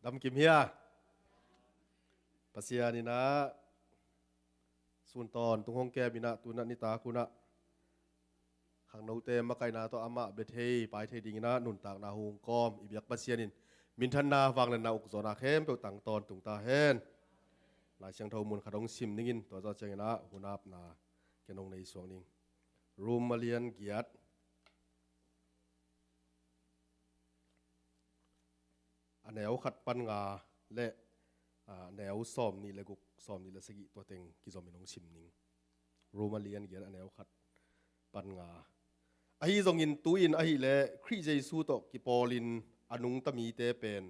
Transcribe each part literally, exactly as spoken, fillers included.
Lamkim hia? Pasian in ah sun tawntung hong kem in ah, tu-in ah nitak hun ah khangnote makaihna tawh amah bia thei, pai thei dingin ah nuntakna hong kawm i biak Pasian in minthanna, vangliatna, ukzawhna khempeuh tang tawntung ta hen. Lai Siangtho mun khat hong sim ning in, tua zawh ciangin ah hun apna ken hong nei suak ning. Rom a lian giat, a neu khat pan nga le, a, neu sawmnih le guk, sawmnih le sagih, tua teng kizom in hong sim ning. Rom a lian giat, a neu khat pan nga. Ahi zongin tu-in ahih leh Khrih Jesu tawh kipawlin a nungta mite pen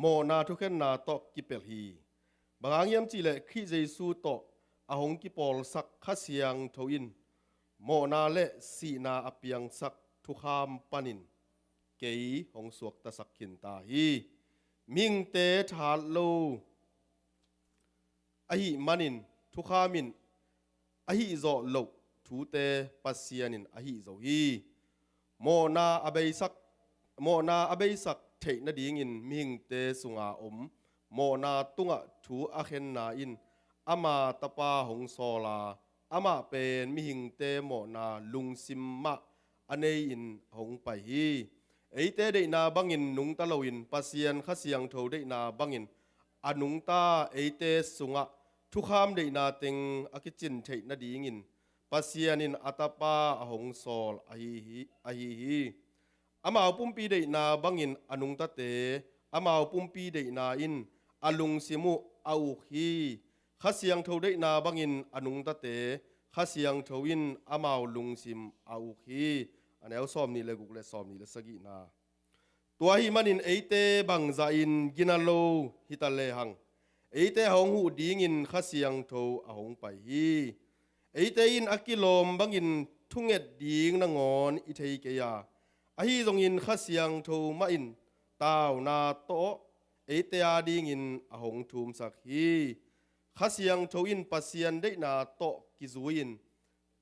mawhna thukhenna tawh kipelh hi. Bang hang hiam cih leh Khrih Jesu tawh a hong kipawlsak Kha Siangtho in mawhna le sihna a piangsak thukham panin kei hong suaktasak khin ta hi. Mihingte thahat lo ahih manin thukham in a hih zawh loh thute Pasian in a hih zo hi. Mawhna a beisak, mawhna a beisak theih nadingin mihingte sunga om mawhna tungah thu a khenna in ama Tapa hong sawl a, amah pen mihingte mawhna lungsim mah a nei-in hong pai hi. Eite deihna bangin nungta loin Pasian Kha Siangtho deihna bangin a nungta eite sungah thukham deihna teng a kicin theih nadingin Pasian in a Tapa a hong sawl ahi hi, ahi hi. Amau pumpi deihna bangin a nungtate, amau pumpi deihna in a lungsim uh a uk hi. Kha Siangtho deihna bangin a nungtate, Kha Siangtho in amau lungsim a uk hi. A neu sawmnih le guk le sawmnih le sagihna. Tua ahih manin eite bangzahin gina lo hita lehang, eite a hong huh dingin Kha Siangtho a hong pai hi. Eite in a kilawm bangin thunget ding nangawn i thei kei a, ahi zongin Kha Siangtho mah in tauna tawh eite adingin a hong thumsak hi. Kha Siangtho in Pasian deihna tawh kizui-in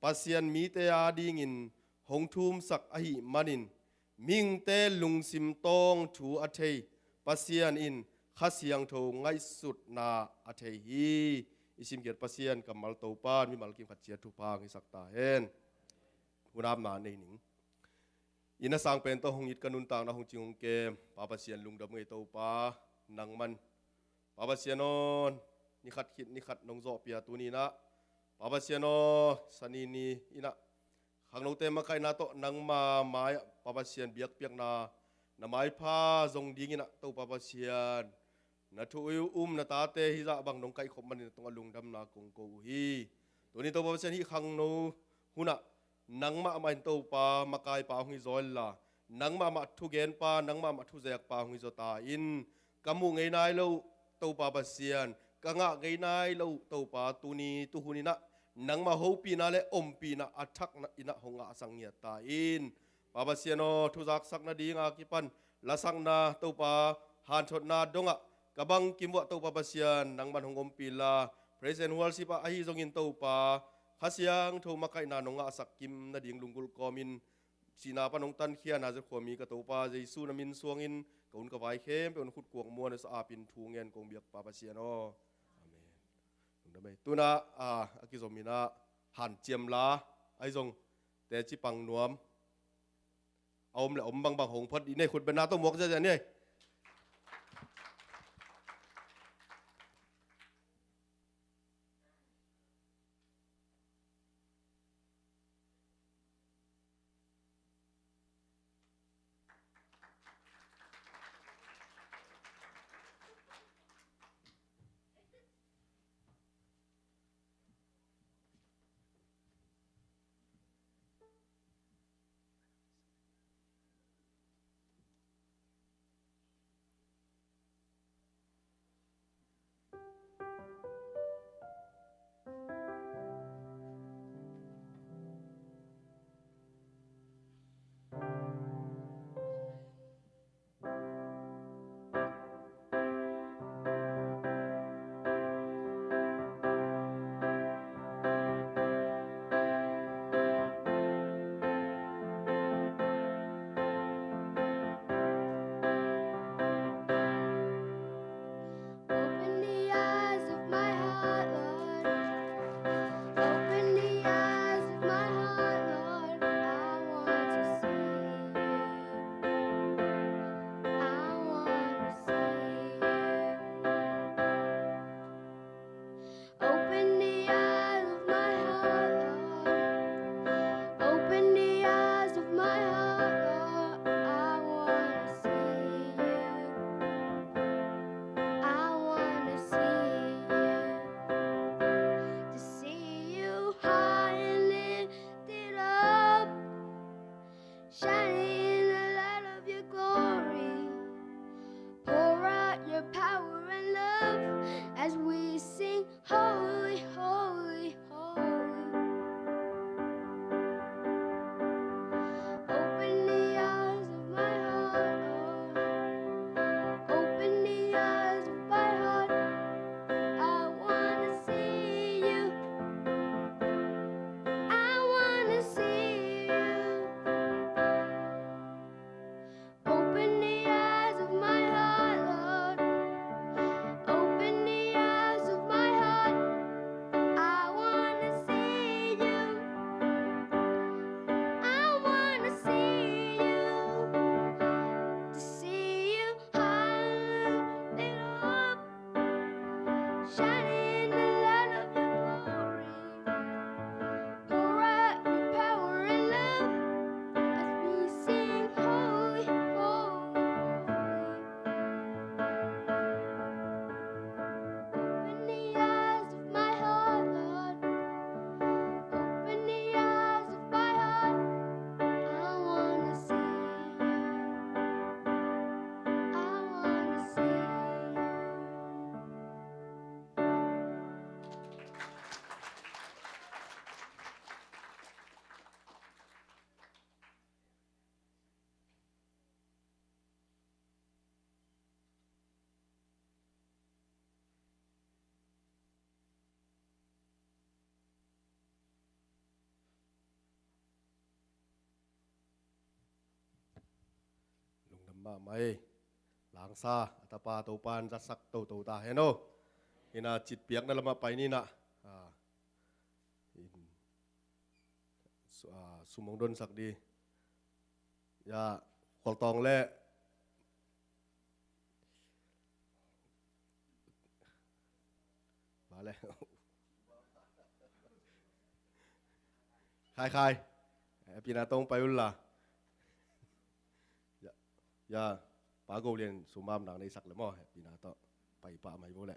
Pasian mite adingin hong thumsak ahih manin mihingte lungsim tawng thu a thei Pasian in Kha Siangtho ngaihsutna a thei hi. I simkhiat Pasian kammal Topa in mimal kim khat ciat thupha hong hisak ta hen. Hun apna nei ning. Inn a sang pen tawh hong it, ka nuntakna hong cing hong kem Pa Pasian lungdam ing ei Topa. Nangman Pa Pasian aw, ni khat khit ni khat nong zawhpih a, tuni in ah Pa Pasian aw, Sani ni in ah khangnote makaihna tawh nangma mai-ah Pa Pasian biakpiakna na maipha zong dingin ah Topa Pasian, na thu-um na tate hih zah bang nong kaihkhop manin na tungah lungdamna kong ko uh hi. Tuni Topa Pasian, hih khangno hun ah nangmah mah in Topa makaipa hong hizaw inla, nangmah mah thugenpa, nangmah mah thuzekpa hong hizaw ta in. Ka muh ngei nai lo uh Topa Pasian, ka ngah ngei nai lo uh Topa, tuni tuhun in ah nangmah hopihna le ompihna a thak in ah hong ngahsak ngiat ta in. Pa Pasian aw, thuzaksak nading a kipan lasakna Topa, hanthotna dongah ka bangkim uah Topa Pasian nangman hong ompih inla, praise and worship ah ahi zongin Topa, Kha Siangtho makaihna nong ngahsak kim nading lunggulh kawmin sihna pan hong tankhia Nazareth khuami ka Topa Jesu na min suangin ka hun ka vai khempeuh na khutkuak muan a sa apin thu ngen kong biak Pa Pasian aw. Amen. Lungdam ei. Tu-in ah, a, a kizom in ah hanciam la, ahi zong teci pang nuam a om le om bangbang hong phot dih ni ei, khut bengna tawh muak ziahziah ni ei. Mahmah ei. Langsa a tapa Topa'n zatsak toto ta hen aw. Hi na, citpiakna lamah pai ni na. Ah. In, su-, ah, sum hong donsak di. Ya, Khualtawng le Bale. Khai, khai. Happy na tawh pai un la. Ya, ya. Pa Go Lian sum a om nang nei sak le maw. Happy na tawh pai pah mai vo le.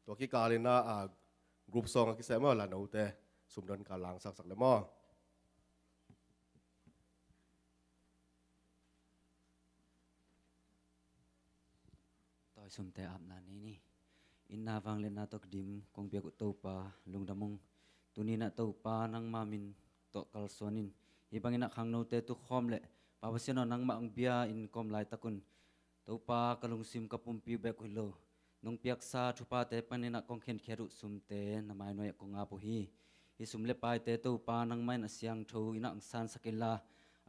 Tua kikal in a, ah, group song a kisem maw, la note sum don kal langsak sak le maw. Tawi sumte apna nei ni. Itna vangliatna tawh dim kong biak uh Topa, lungdam ung. Tuni-in ah Topa nangma min tawh kalsuan in, hih bangin ah khangnote tukhawm le Pa Pasian aw, nangmah hong bia-in kawm laitak un Topa, ka lungsim ka pumpi uh bek uh hi lo, nong piaksa thuphate panin ah kong khenkhiat uh sumte na mai nuai-ah kong ap uh hi. Hih sum le paite Topa nangmah in a siangtho in ah hong sansak inla,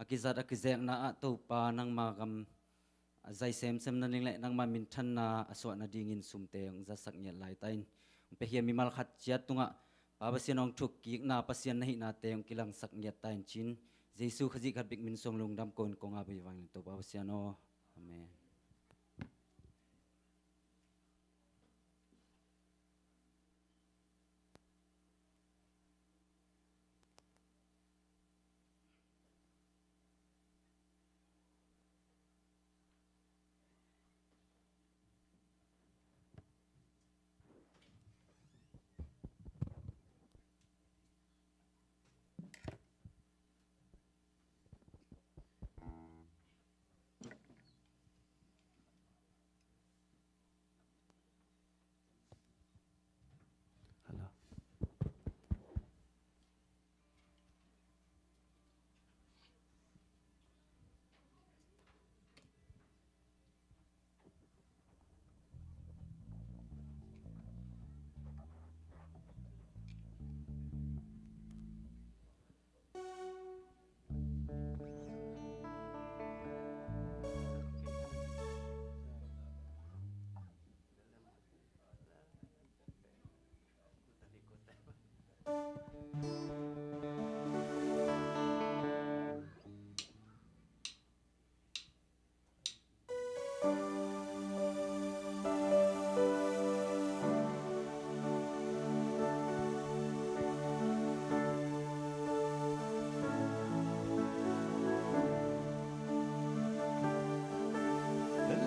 a kizat a kizekna ah Topa nangma gam a zai semsem nading le nangma minthanna a suah nadingin sumte hong zatsak ngiat lai ta in. Hong piakhia mimal khat ciat tungah Pa Pasian hong thukkikna, Pasian na hihnate hong kilangsak ngiat ta in ci-in, Jesu Khazih khat bek min suang lungdam ko-in kong ap uh hi vangin Topa Pasian aw. Amen.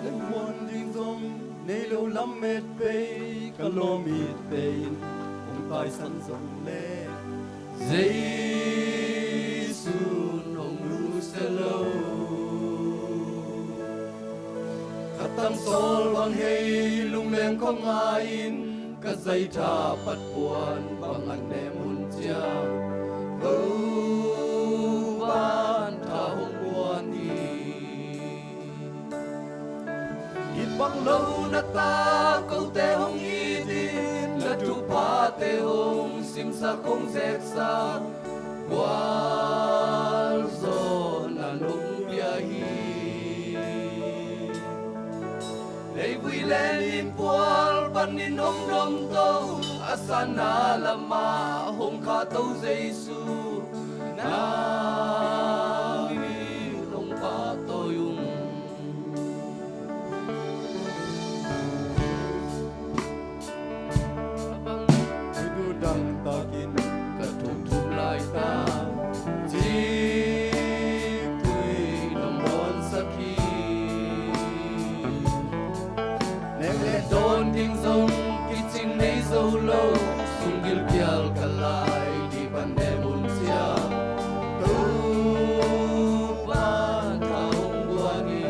Lem muan ding zong nei lo lamet pei, ka lawm it pei in hong taisan zong le Jesu nong nusia lo. Khatang sawl bang hei lungleng khong ngai-in ka zaitha pat puan bang an ne mun ciang Topa'n tha hong puan hi. I pang lo na ta kote hong it in, na thuphate hong simsak hong zeksak gualzawhna nong pia hi. Leivui le ni pual panin hong domto, a sanna lamah hong khahto Jesu, na min hong pahtawi ung. Duhdang takin ka thumthum laita, cikpui nong bawnsak hi. Nek le dawn ding zong kicing nei zo lo, sunggil kial ka lai dih pan ne mun ciang Topa'n tha hong guan hi.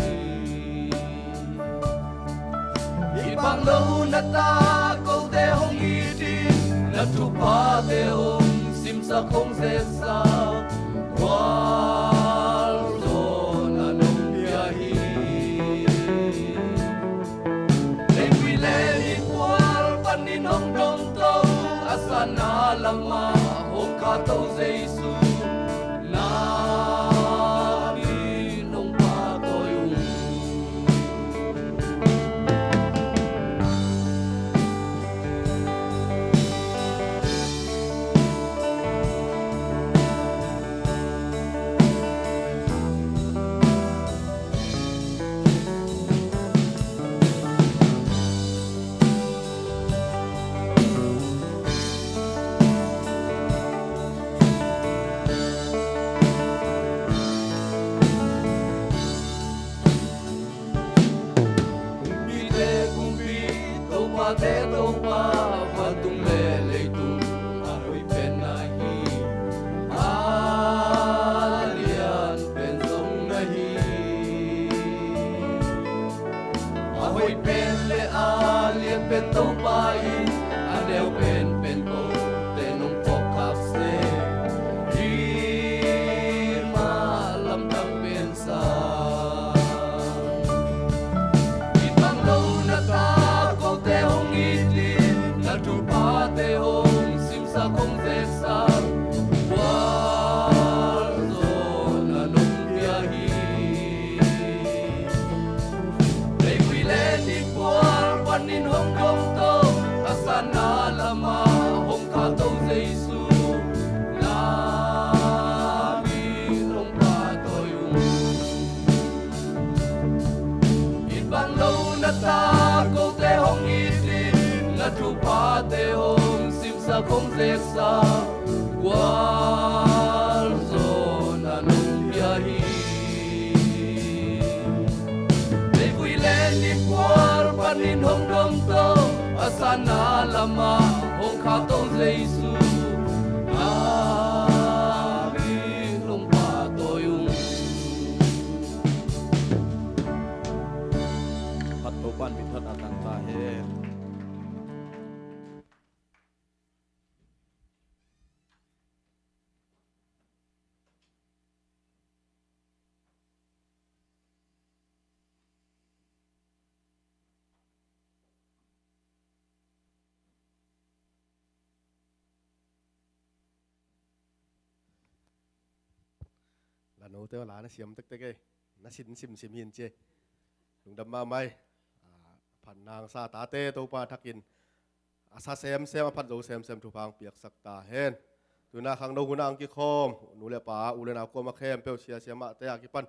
I pang lo na ta kote hong it in, na thuphate hong simsak hong zeksak gualzawhna nong pia hi. Leivui le ni pual panin hong domto, a sanna lamah hong khahto Jesu, na min hong pahtawi ung. Te Topa, vantung le leitung a hoih pen na hi, a lian pen zong na hi. A hoih pen le a lian pen Topa in, a neu pen pen kote nong phawk khak seh, hi mah lamdang pen sa. It bang lo na ta kote hong it in, na thuphate hong simsak hong zeksak, gualzawhna nong pia hi. Leivui le ni pual panin hong dong to, a sanna lamah hong khahto Jesu, na min hong pahtawi ung. It bang lo na ta kote hong it in, na thuphate hong simsak hong zeksak, gualzawhna nong pia hi. Leivui le ni pual panin hong dong to, a sanna lamah hong khahto Jesu, na min hong pahtawi ung. Phat Topa'n minthanna tang ta hen. La note aw, la na siam tektek ei. Na sin simsim hin ci. Lungdam mahmah ei. A, phat nang sa tate Topa thakin a sa semsem, a phat zo semsem thupha hong piaksak ta hen. Tuna khangno hun ah hong kikhawm nu le pa, u le nau kuamah khempeuh, sia siamahte a kipan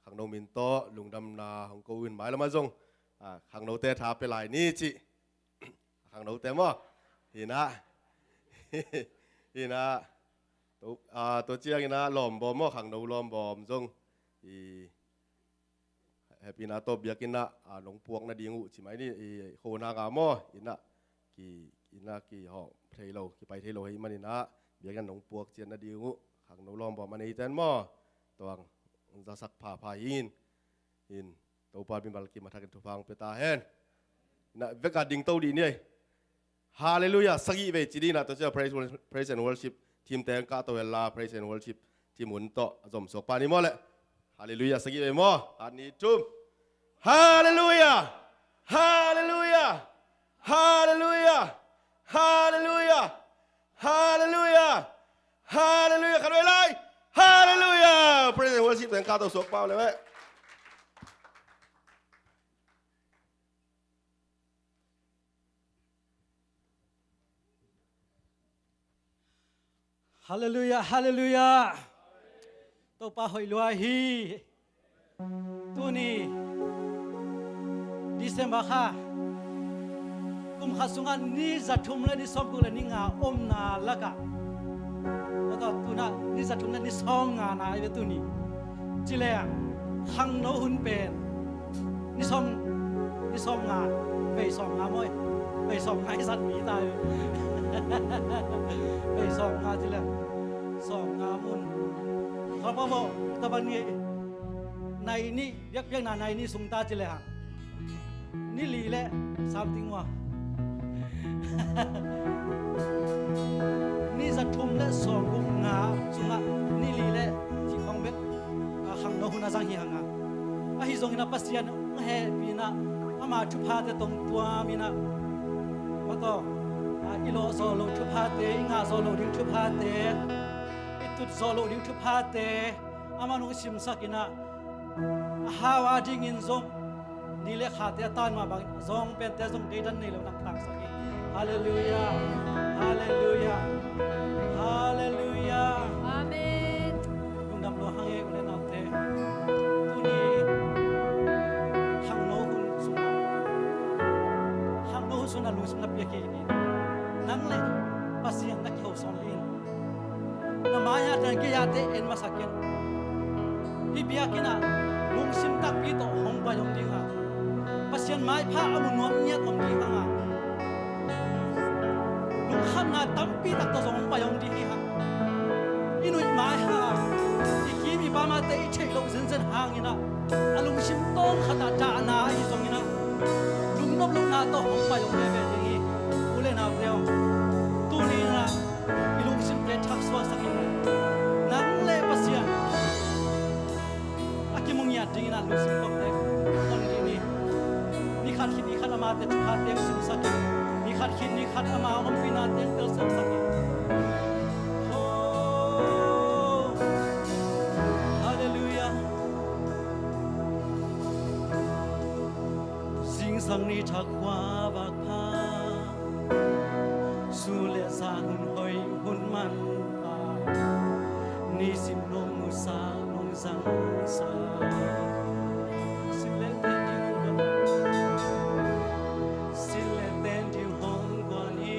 khangno min tawh lungdamna hong ko in, mailam ah zong, a, khangnote tha pia lai ni cih. Khangnote maw? Hi na. Hi na. Tua, a, tua ciangin a lawmbawm maw, khangno lawmbawm zong i hehpihna tawh biakinn ah, a, nong puak nading uh ci mai ni, i khuanang a maw, inn ah ki, inn ah kihawh thei lo, kipai thei lo ahih manin a, biakinn ah nong puak ciat nading uh khangno lawmbawm a neite in maw, tua hong zasak phapha hi in. In Topa mimal kim a thakin thupha hong pia ta hen. Inn ah vek a dingto dih ni ei. Halleluiah, sagih vei ci dih in ah, tua ciang praise, praise and worship team te hong kahto hen la, praise and worship team hun tawh a zom suak pah ni maw leh. Halleluiah sagih vei maw. Khat, nih, thum. Halleluiah. Halleluiah. Halleluiah. Halleluiah. Halleluiah. Halleluiah. Khat vei lai. Halleluiah. Praise and worship te hong kahto suak pah leh ve. Halleluiah, halleluiah. Topa hoih lua hi. Tuni December kha kum khat sungah ni za thum le ni sawmguk le ni nga omna lakah, tua tawh tuna ni za thum le ni sawmnga na hi ve tuni. Ci leh khangno hun pen ni sawm, ni sawmnga, vei sawmnga maw, vei sawmnga i zat mi ta hi. Vei sawmnga ci leh sawmnga mun. Kha pa maw, ta bang ni, nai nih, biakpiakna nai nih sung ta ci leh hang ni li le something maw. Ni za thum le sawmguk nga sungah ni li le cih khawng bek, a, khangno hun a zang hi hang a. Ahi zongin a Pasian hong hehpihna, ama thuphate tawh tuam in a, mataw, a, i lawh zawh loh thuphate, i ngah zawh loh ding thuphate, i tut zawh loh ding thuphate, aman hong simsak in a, a hau a dingin zong ni le khate a tan mah bangin a zawng pente zong deidan nei lo nak taksak hi. Halleluiah. Halleluiah. Halleluiah. Amen. Lungdam lua hang e, u le naute. Tuni khangno hun sungah, khangno hun sungah lungsim na piak kei ni. Nang le Pasian na kiho sawn lin. Na mai-ah teng kei-ah te en masa ken. Hih biakinn ah lungsim takpi tawh hong pai om ding a, Pasian maipha a mu nuam ngiat om ding hang a, khatna tampi tak tawh zong hong pai hong ding hi hang. I nuih mai hang a, i kim i pam a te i theih loh zenzen hangin ah, a lungsim tawng khat ah dahna ahi zongin ah, lungnop lohna tawh hong pai hong veve ding hi. U le naute aw, tuni in ah i lungsimte thak suaksak in ah, nang le Pasian a kimu ngiat dingin ah lungsim kawmte hon dih ni. Ni khat khit ni khat amate thupha teng simsak in, ni khat khit ni khat ama ompihna teng telsiamsak in. Oh, halleluiah. Zingsang ni thak khua vak pha, sun le zan hun hoih hun manpha, nisim nong musak nong zangsak. Silh le ten ding hong guan, silh le ten ding hong guan hi.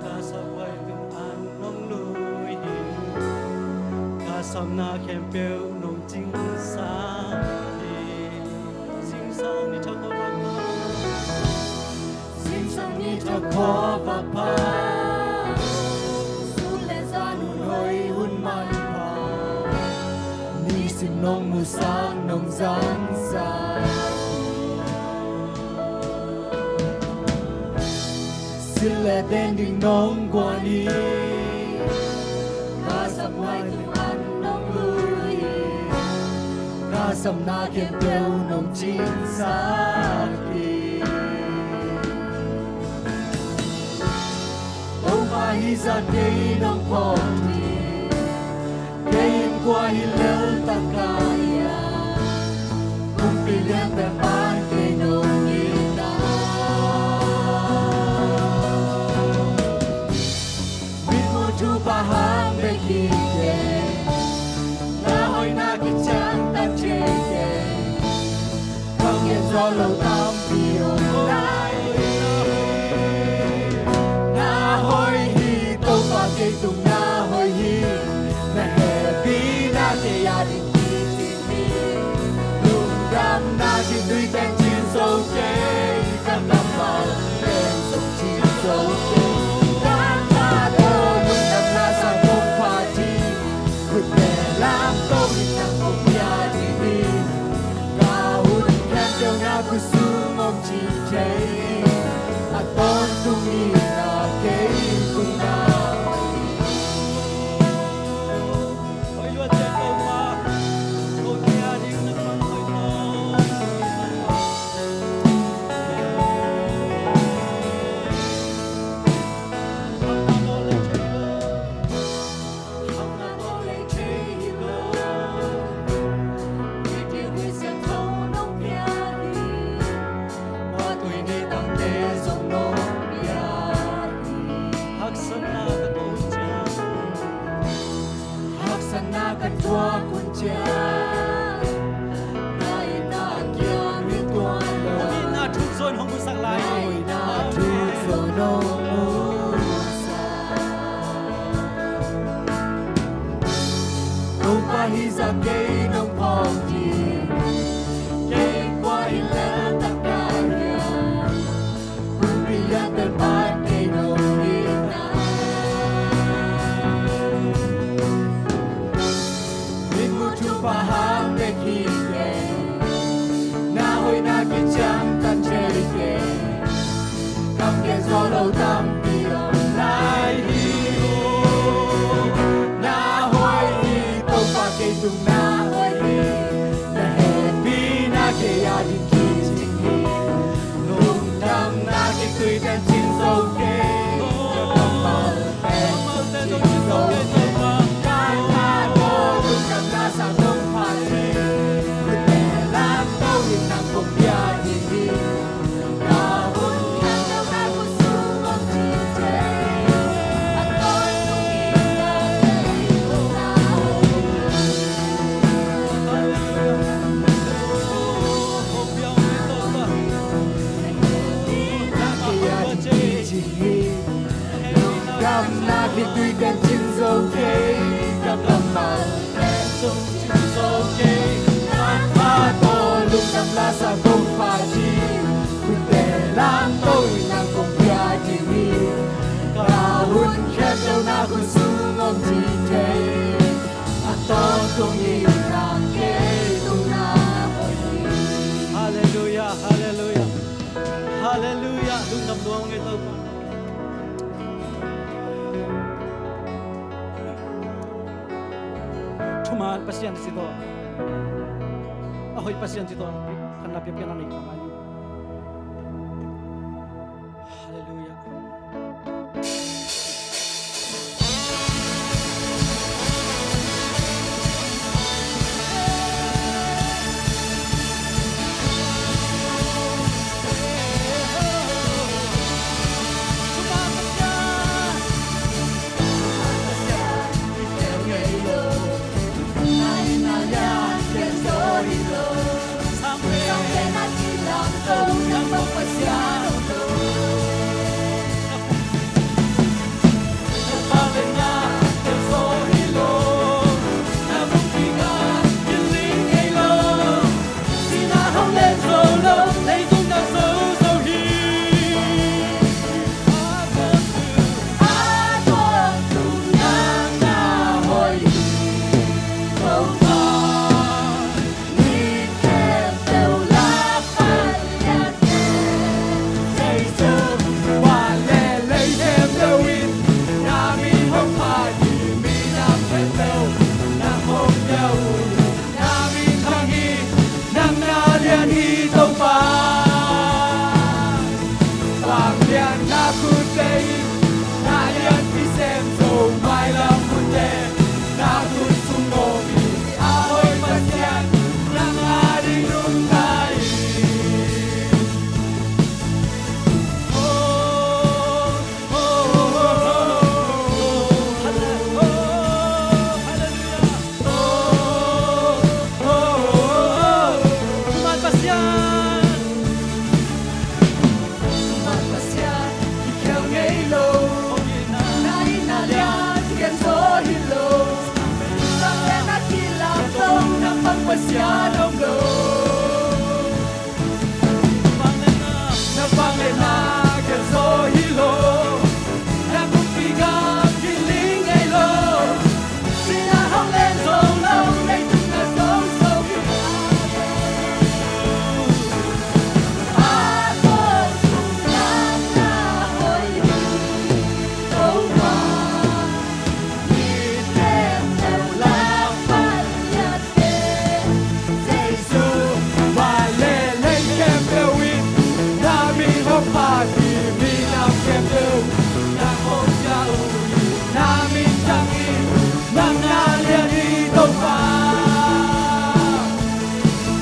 Ka saphuai tung an nong lui hi. Ka sapna khempeuh nong cingsak hi. Zingsang ni thak khua vak pha, zingsang ni thak khua vak pha, sun le zan hun hoih hun manpha, nisim nong musak nong zangsak. Silh le ten ding nong guan hi. Ka saphuai tung an nong lui hi. Ka sapna khempeuh nong cingsak hi. Topa hih zah kei nong phawk hi. Kei in kua hi lel ta ka hiam? Kumpi lian pen pan kei nong it na. Mitmuh thupha hang bek hi kei. Na hoihna kiciangtan thei kei. Kam gen zo lo tampi om lai hi. Na hoih hi, Topa kei tung na hoih hi. Na hehpihna kei a ding kicing hi. Lungdamna kituite cin zo kei. Ka kammal pen zong cin zo kei. Ka kha tawh lungdamna sang kong phat hi. Khutte lamto in nang kong pia ding hi. Ka hun khempeuh na khut sung om ci thei. A tawntung in na kei tung na. Haksatna ka tuak ciang, haksatna ka tuak hun ciang, na itna kiang hi tuan lo. Hong itna thuk zaw in hong musak lai. Na itna thuk zaw in hong musak. Topa hih zah kei nong phawk hi. Kei kua hi lel ta ka hiam? Kumpi lian pen pan kei nong it na. Mitmuh thupha hang bek hi kei. Na hoihna kiciangtan thei kei. Kam gen zo lo tampi om lai hi. Na hoih hi, Topa kei tung na hoih hi. Na hehpihna kei a ding kicing hi. Lungdamna kituite cin zo kei. Ka kammal pen zong cin zo kei. Ka kha tawh lungdamna sang kong phat hi. Khutte lamto in nang kong pia ding hi. Lungdamna kituite cin zo kei, ka kammal pen zong cin zo kei. Ka kha tawh lungdamna sang kong phat hi. Khutte lamto in nang kong pia ding hi. Halleluia, halleluia, halleluia. Lungdam lua ung ei Topa. Thuman Pasian ci tawh, a hoih Pasian ci tawh, khanna piapian a nei kha mai ni. Halleluia.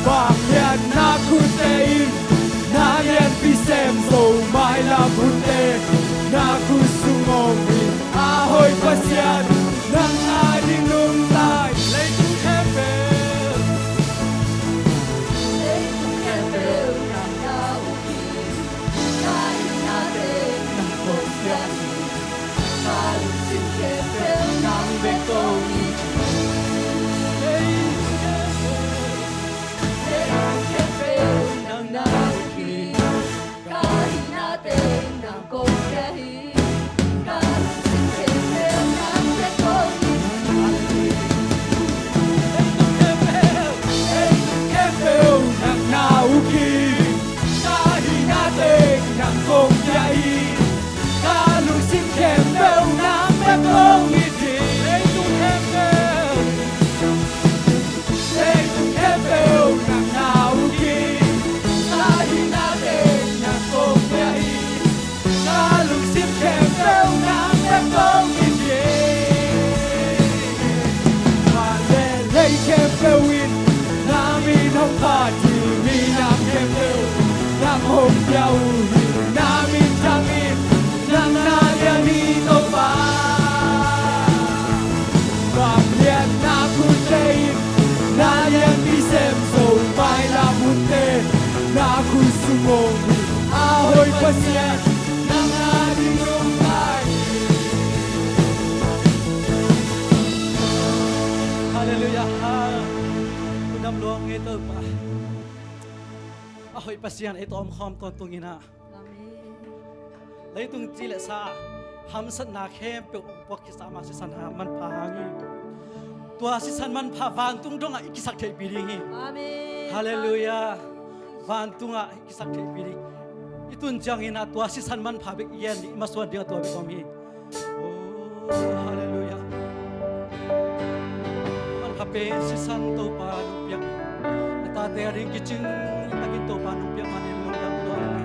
Vanglian na khutte in na lianpi sem zo, mailam hunte na khut sung om in, a hoih Pasian nang a ding lungtai. Leitung khempeuh, leitung khempeuh nang na uk hi. Ka hinna teng nang kong piak hi. Ka lungsim khempeuh nang bek kong it hi. Leitung khempeuh, leitung khempeuh nang na uk hi. Ka hinna teng nang kong piak hi. Ka lungsim khempeuh nang bek kong it hi. Leitung khempeuh, leitung khempeuh nang na uk hi. Ka hinna teng nang kong piak hi. Ka lungsim khempeuh nang bek kong it hi. Leitung khempeuh, leitung khempeuh nang na uk hi. Ka hinna teng nang kong piak hi. Ka lungsim khempeuh nang bek kong it hi. Van le lei khempeuh in na min hong phat hi. Minam khempeuh nang hong pia uh hi. Na min thang in, nang na lian hi Topa. Vanglian na khutte in na lianpi sem zo, mailam hunte na khut sung om hi. A hoih Pasian nang a ding lungtai. Halleluia. Lungdam lua ung ei Topa. A hoih Pasian ei tawh omkhawm tawntung in ah. Amen. Leitung ci le sa hamsatna khempeuh puak khit sa mah, sisan manpha hang hi. Tua sisan manpha vantung dongah i kisak theihpih ding hi. Amen. Halleluiah. Vantungah i kisak theihpih ding. I tun ciangin ah tua sisan manpha bek i gen ding, i masuan dingah tua bek om hi. Oh, halleluiah. Manpha pen sisan Topa nong piak. Na tate a ding kicing takin Topa nong piak manin lungdam tuan.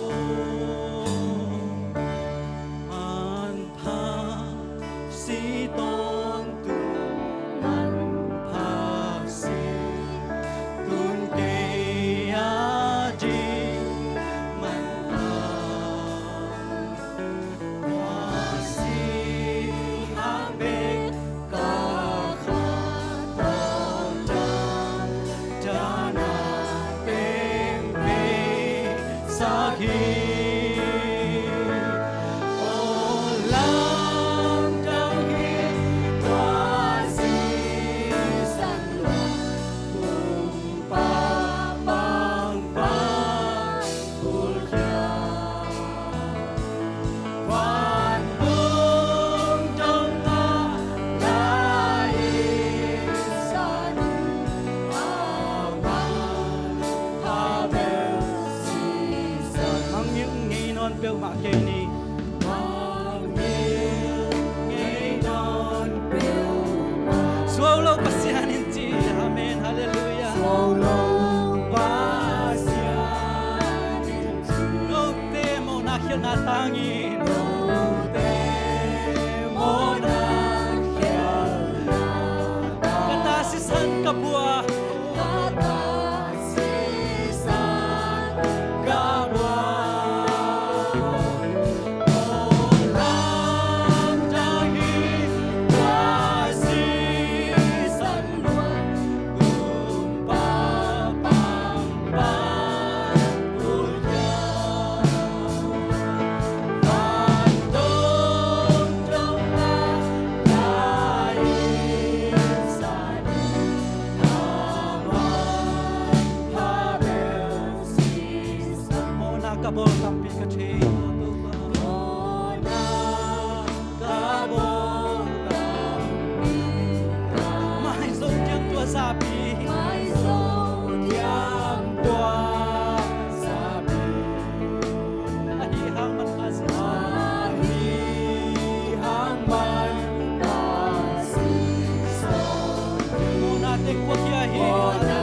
Oh, manpha si tawntung, manpha si tun kei a ding manpha. Mangngilh ngei nawn peuhmah kei ni. Mangngilh ngei nawn peuhmah. Suau lo Pasian in ci. Amen. Halleluiah. Suau lo Pasian in ci. Note mawhna khialhna tangin. Note mawhna khialhna tangin. Ka ta sisan ka buak. Ka ta sisan ka buak. Mawhna ka bawl tampi ka thei. Mawhna ka bawl tampi. Maizo diam tua zapi. Maizo diam tua zapi. Ahi hang man ka si. Ahi hang man ka si. Mawhna teng puak khia hi. Mawhna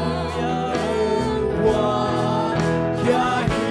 teng puak khia hi.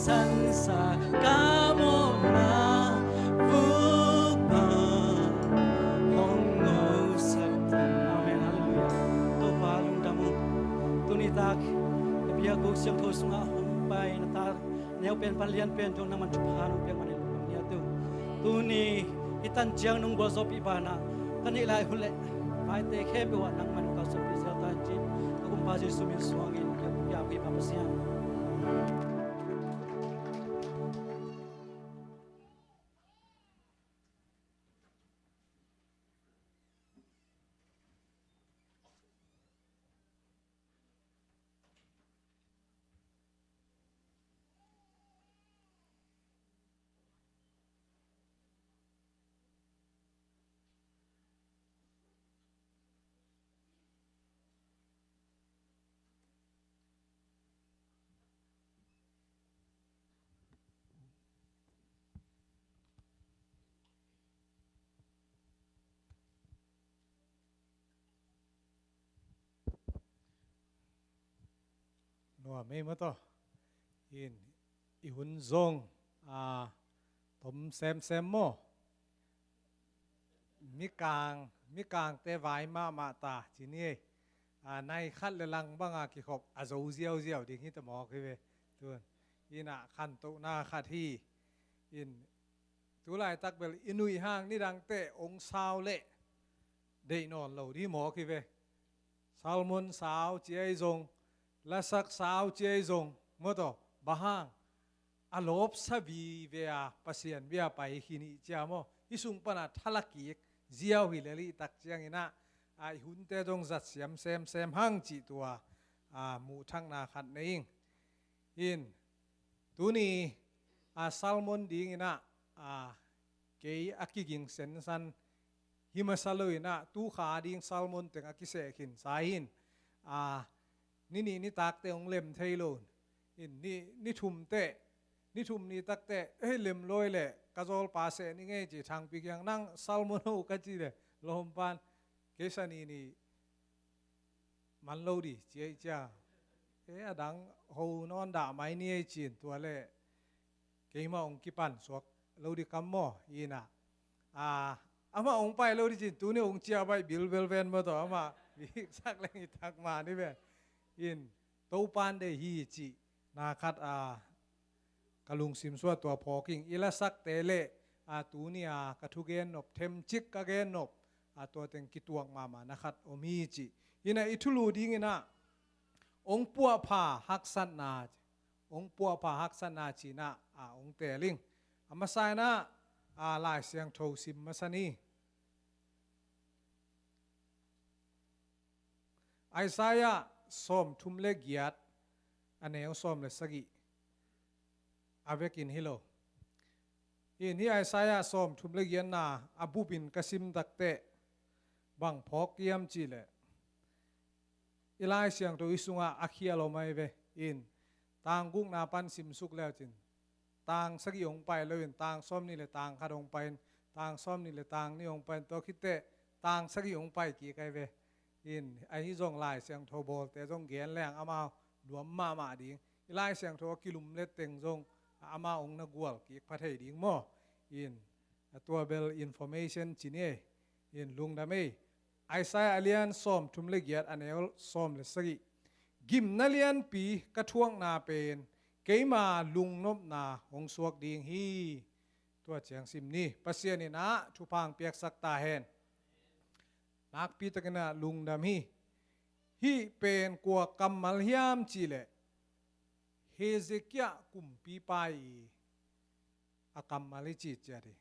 Sansa ka mawhna vupa hong ngosak. Amen. Halleluiah. Topa lungdam ung. Tuni tak na biak guk siangtho sungah hong pai na ta neu pen pan lian pen dong nangman thupha nong piak manin lungdam nia tu. Tuni i tan ciang nong gualzawhpih banah ka neih lai hun le vaite khempeuh ah nangman kalsuanpih ziau ta in cin ka Kumpa Jesu min suangin ka pia phi pa Pasian. Nuam ei maw taw. In i hun zong a tom semsem maw. Mikang mikangte vai mahmah ta ci ni ei. A, nai khat le lang banga kikhop a zo ziauziau ding hi ta mawk hi ve. Tun ina khantohna khat hi. In tulaitak bel i nuih hang nidangte ong sau leh deih nawn lo ding mawk hi ve. Salmon sau ci ei zong, lasak sau ci ei zong maw taw, bang hang a lawpsa vive a Pasian bia pai hi nih cia maw. Hih sung pana thalakik ziau hi lel i tak cianginah a i hunte zong zat siam semsem hang cih tua a muhthakna khat nei ing. In tuni a salmon dinginah a kei a kiging sensan hi masa loinah tukha ding salmon teng a kiseh khinsa hin. A, ni nih nitakte hong lem thei lo. In ni, ni thum teh, ni thum nitakte hei lem lawi leh ka zawlpa seh ni ngei ci Thangpi kiang nang salmon ho ka ci leh lawmpan kei sa ni ni man lo di ci ei cia. E, a dang ho nawn dah mai ni ei cin tua leh keimah hong kipan suak lo di kam maw inah. A, amah hong pai lo di cin tuni hong cia baih bilbel ven maw taw amah biksak leng i tak mah ni ven. In Topan deih hi cih na khat a ka lungsim suah tua phawk ing. I lasakte le a tuni a ka thugen nop themcik ka gen nop a tua teng kituak mahmah na khat om hi cih. Inah i thulu dinginah ong puahpha haksatna, ong puahpha haksatna cinah a ong tel ing. A masa inah a Lai Siangtho sim masa ni. Isaiah sawm thum le giat a neu sawm le sagih a vekin hi lo. In hi Isaiah sawm thum le giatna a bupin ka sim takteh bang phawk hiam cihleh i Lai Siangtho i sungah a khial om ahi ve. In tang gukna pan simsuk leucin tang sagih hong pai loin tang sawm nih le tang khat hong pai in tang sawm nih le tang nih hong pai in tua khitteh tang sagih hong pai kik ahi ve. In ahi zong Lai Siangtho bawlte zong gen leng amau nuam mahmah ding. I Lai Siangtho a kilum le teng zong amau hong na gual kik pha thei ding maw. In a tua bel information ci ni ei. In lungdam ei. Isaiah a lian sawm thum le giat a neu sawm le sagih. Gimna lianpi ka thuakna pen keima lungnopna hong suak ding hi. Tua ciang sim ni. Pasian inah thupha hong piaksak ta hen. Nakpi takinah lungdam hi. Hih pen kua kammal hiam cihleh Hezekiah kumpipa i a kammal i cih ciat hi.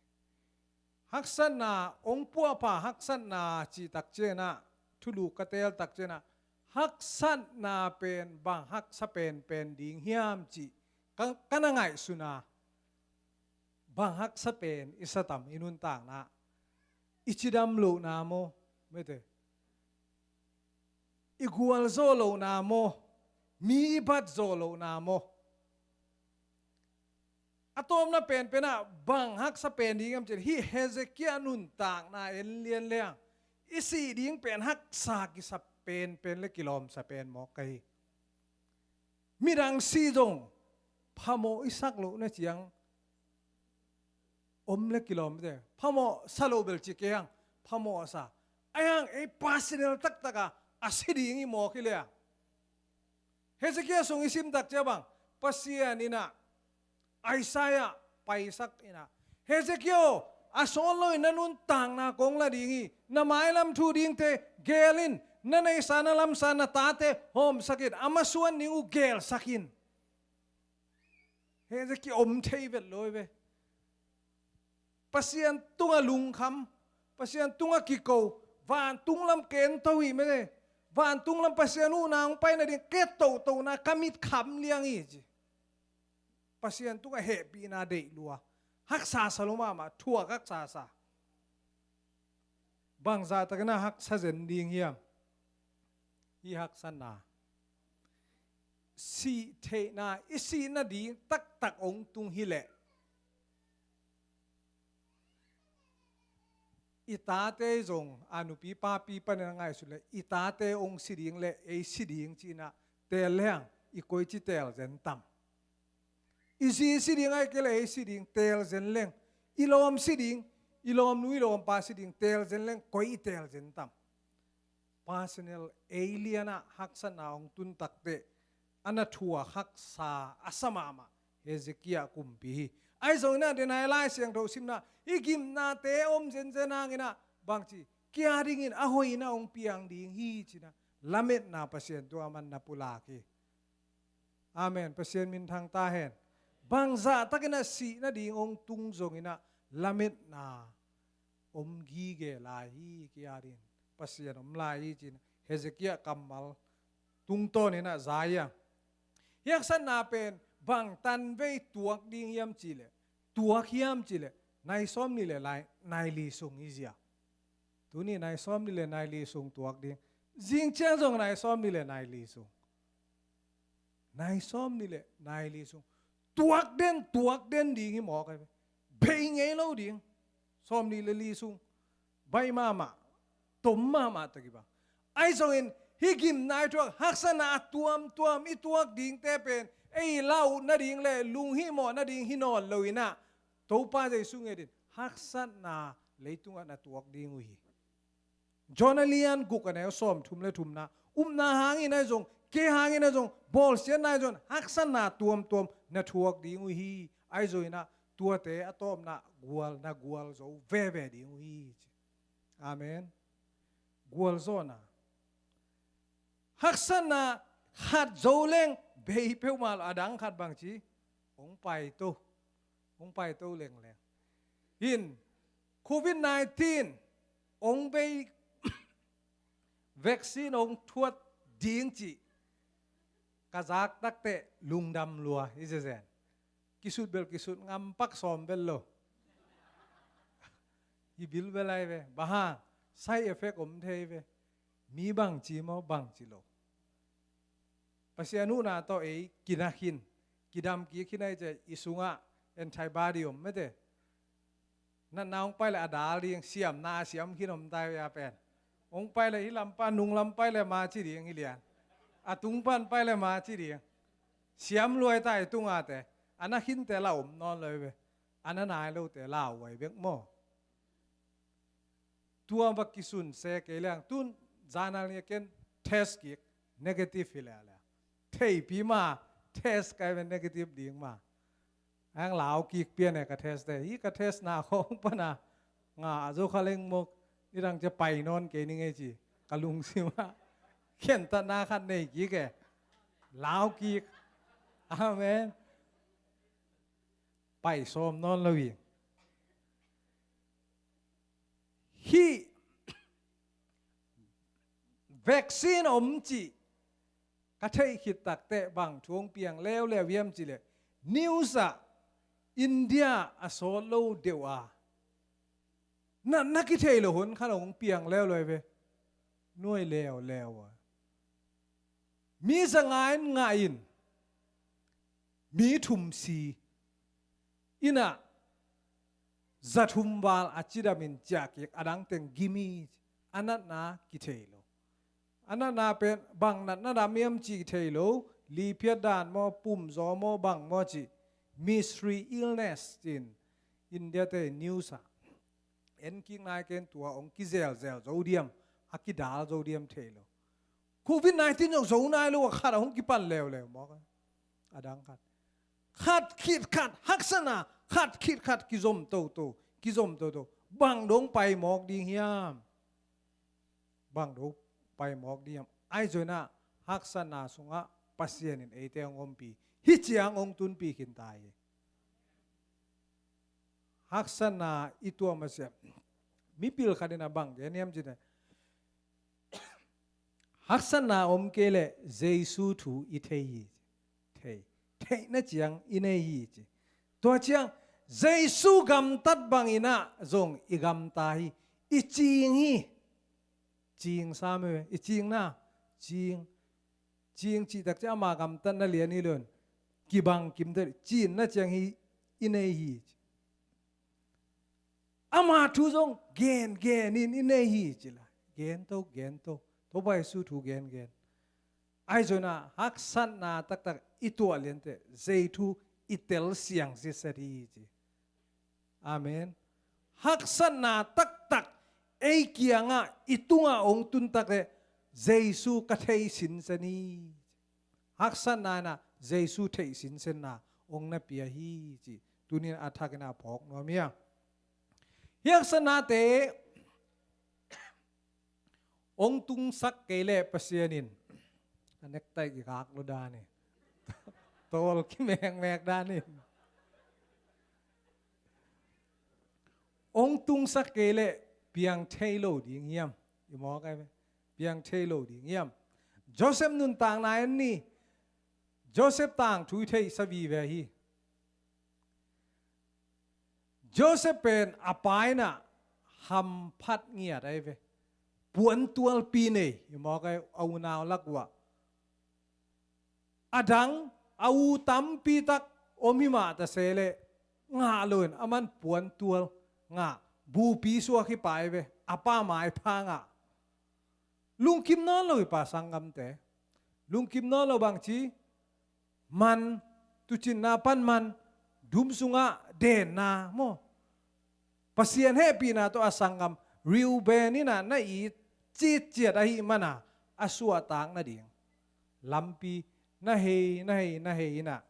Haksatna ong puahpha haksatna cih takcianah thulu ka tel takcianah haksatna pen bang haksa penpen ding hiam cih ka, ka na ngaihsuna. Bang haksa pen i satam i nuntakna i cidam lohna maw? Mete i gualzawh lohna maw? Mi i batzawh lohna maw? A tawpna penpenah bang haksa pen ding am cin hih Hezekiah nuntakna en lian leng i sih ding pen haksa kisa penpen le kilawmsa pen mawk ka hi. Midang sih zong phamawh i sak loh na ciang om le kilawm te. Phamawh sa lo bel ci kei hang, phamawh a sa. Ahi hang ei personal taktaka a si ding i mawk hi le a. Hezekiah sung i sim tak ciang bang, Pasian in ah Isaiah paisak in ah, Hezekiah aw, a sawt lo in na nuntakna kong la ding hi. Na mailam thu dingte geel in, na neihsa na lamsa na tate hawmsak in, a masuan ding uh geelsak in. Hezekiah om thei vet lo hi ve. Pasian tungah lungkham, Pasian tungah kiko, vantung lam kento hi mete. Vantung lam Pasian huhna hong pai nading ka et tohtona ka mit kham liang hi ci. Pasian tungah hehpihna deih lua. Haksa sa lo mahmah, thuak haksa sa. Bangzah takin a haksa zen ding hiam? I haksatna, sih theihna, i sih nading taktak hong tung hi leh, i tate zong a nupi papi panin a ngaihsut leh, i tate hong si ding leh ei si ding ci-in ah teel leng, i koici teel zen tam? I zi si ding ahih kei leh ei si ding teel zen leng, i lawm si ding, i lawmnu i lawmpa si ding teel zen leng, koi i teel zen tam? Personal, ei lianah haksatna hong tun takteh a na thuak haksa a sa mahmah Hezekiah kumpi hi. Ahi zongin ah, den a i Lai Siangtho simna, i gimnate om zenzen hangin ah bangci, kia dingin a hoihna hong piang ding hi ci-in ah lametna Pasian tungah aman na pulak hi. Amen. Pasian minthang ta hen. Bangzah takin ah sih nading hong tung zongin ah lametna om gige lai hi, kia dingin Pasian om lai hi ci-in Hezekiah kammal tungtawnin ah za hi a. Hih haksatna pen bang tanvei tuak ding hiam cih leh, tuak hiam cih leh, nai sawmnih le nai li sung hi zia. Tuni nai sawmnih le nai li sung tuak ding. Zing ciang zong nai sawmnih le nai li sung. Nai sawmnih le nai li sung tuak den, tuak den ding hi mawk ahi ve. Bei ngei lo ding. Sawmnih le li sung baih mahmah, tom mahmah tak hi bang. Ahi zongin hih gimna i thuak, haksatna a tuamtuam i tuak dingte pen ei lau nading le lunghimawh nading hi nawn lo-in ah, Topa Jesu nget in haksatna leitungah na tuak ding uh hi. John a lian guk a neu sawmthum le thumna, upna hangin ahi zong, kei hangin ahi zong, bawlsiatna ahi zong, haksatna tuamtuam na thuak ding uh hi. Ahi zongin ah tuate a tawpna gual, na gualzo veve ding uh hi ci. Amen. Gualzawhna. Haksatna khat zo leng bei peuhmah lo, a dang khat bangci, hong paito, hong paito lengleng. In, covid nineteen hong bei, vaccine hong thuat ding cih ka zak takteh lungdam lua hi zezen. Kisut bel kisut, ngampak sawm bel lo. Hi bil bel ahi ve. Bang hang, side effect om thei ve. Mi bangci maw, bangci lo. Pasian huhna tawh ei kina khin, kidam kik khin ahi ciang i sungah antibody om mete. Natna hong pai leh a dal ding, siamna a siam khin om ta hi a pen. Hong pai leh hih lam pan, nung lam pai leh ma ci ding hi lian. A tung pan pai leh ma ci ding. Siam luai ta hi tungate. A na khinte la om nawn lo hi ve. A na nai lote lauhuai bek maw. Tua va kisun se kei leng, tun zanal ni a ken test kik, negative hi leh leng. Theipi ma, test kai ve negative ding ma. Ang lau kik pian e ka test te. Hi ka test na khong pana. Nga a zo kha leng mok. Nidang cia pai nawn kei ning e ci. Ka lungsim ah. Khentatna khat nei kik e. Lau kik. Amen. Pai sawm nawn lo hi. Hih vaccine om cih ka theih khit takteh bang thu hong piang leuleu hiam cih leh, news ah India a sawt lo deuh a, natna kithei lo hun khat hong piang leuleu hi ve. Nuai leuleu a, mi za nga in ngah in, mi thum si in ah, za thum val a cidam in ciah kik, a dang teng gim hi. A natna kithei lo. A natna pen bang natna dam hiam cih kithei lo. Liphiat dan maw, pumzaw maw, bang maw cih, mystery illness ci-in India te news ah en kik nai ken, tua hong kizelzel zo diam, a kidal zo diam thei lo. Covid nineteen zong zo nai lo, a khat a hong kipan leuleu mawk a, a dang khat. Khat khit khat haksatna, khat khit khat kizom toto, kizom toto. Bang dong pai mawk ding hiam? Bang dong pai mawk ding hiam? Ahi zongin ah haksatna sungah Pasian in eite hong ompih, hih ciang hong tunpih khinta hi. Haksatna i tuah masiah, mipil khat in ah bang gen hiam cih leh, haksatna om kei leh Jesu thu i thei hi. Thei, theihna ciang i nei hi ci. Tua ciang Jesu gamtat bangin ah zong i gamta hi. I cing hi. Cing sam hi ve, i cingna. Cing, cing cih takciang ama gamtatna lian hi lo in, kibang kimte, cinna ciang hi i nei hi ci. Ama thu zong gen, gen in i nei hi ci la. Gen to, gen to. Topa Jesu thu gen, gen. Ahi zongin ah haksatna taktak i tuah lian teh Jesu thu i telsiang sitset hi ci. Amen. Haksatna taktak ei kiangah, i tungah hong tun tak leh Jesu ka thei sinsen hi. Haksatna in ah Jesu theih sinsenna hong na pia hi ci. Tuni-in a thakin ah phawk nuam hi a. Hih haksatnate hong tungsak kei leh Pasian in, a nektai kikak lo dan hi, tawl kimekmek dan hi, hong tungsak kei leh piang thei lo ding hiam? I mawk ai ve. Piang thei lo ding hiam? Joseph nuntakna en ni. Joseph tangthu i theihsa vive hi. Joseph pen a pa in ah hamphat ngiat ai ve. Puantualpi nei, i mawk ai, a unau lak uh ah. A dang, a u tampi tak om hi mah ta se leh, ngah lo in, aman puantual ngah, bupi suak hi pah ai ve, a pa maipha ngah. Lungkim nawn lo hi pah sanggamte. Lungkim nawn lo bang ci, man, tuucinna pan man, dum sungah denna maw. Pasian hehpihna tawh a sanggam, Reuben in ah na it citciat ahih man a, a suahtak nading lampi na hei, na hei, na hei in ah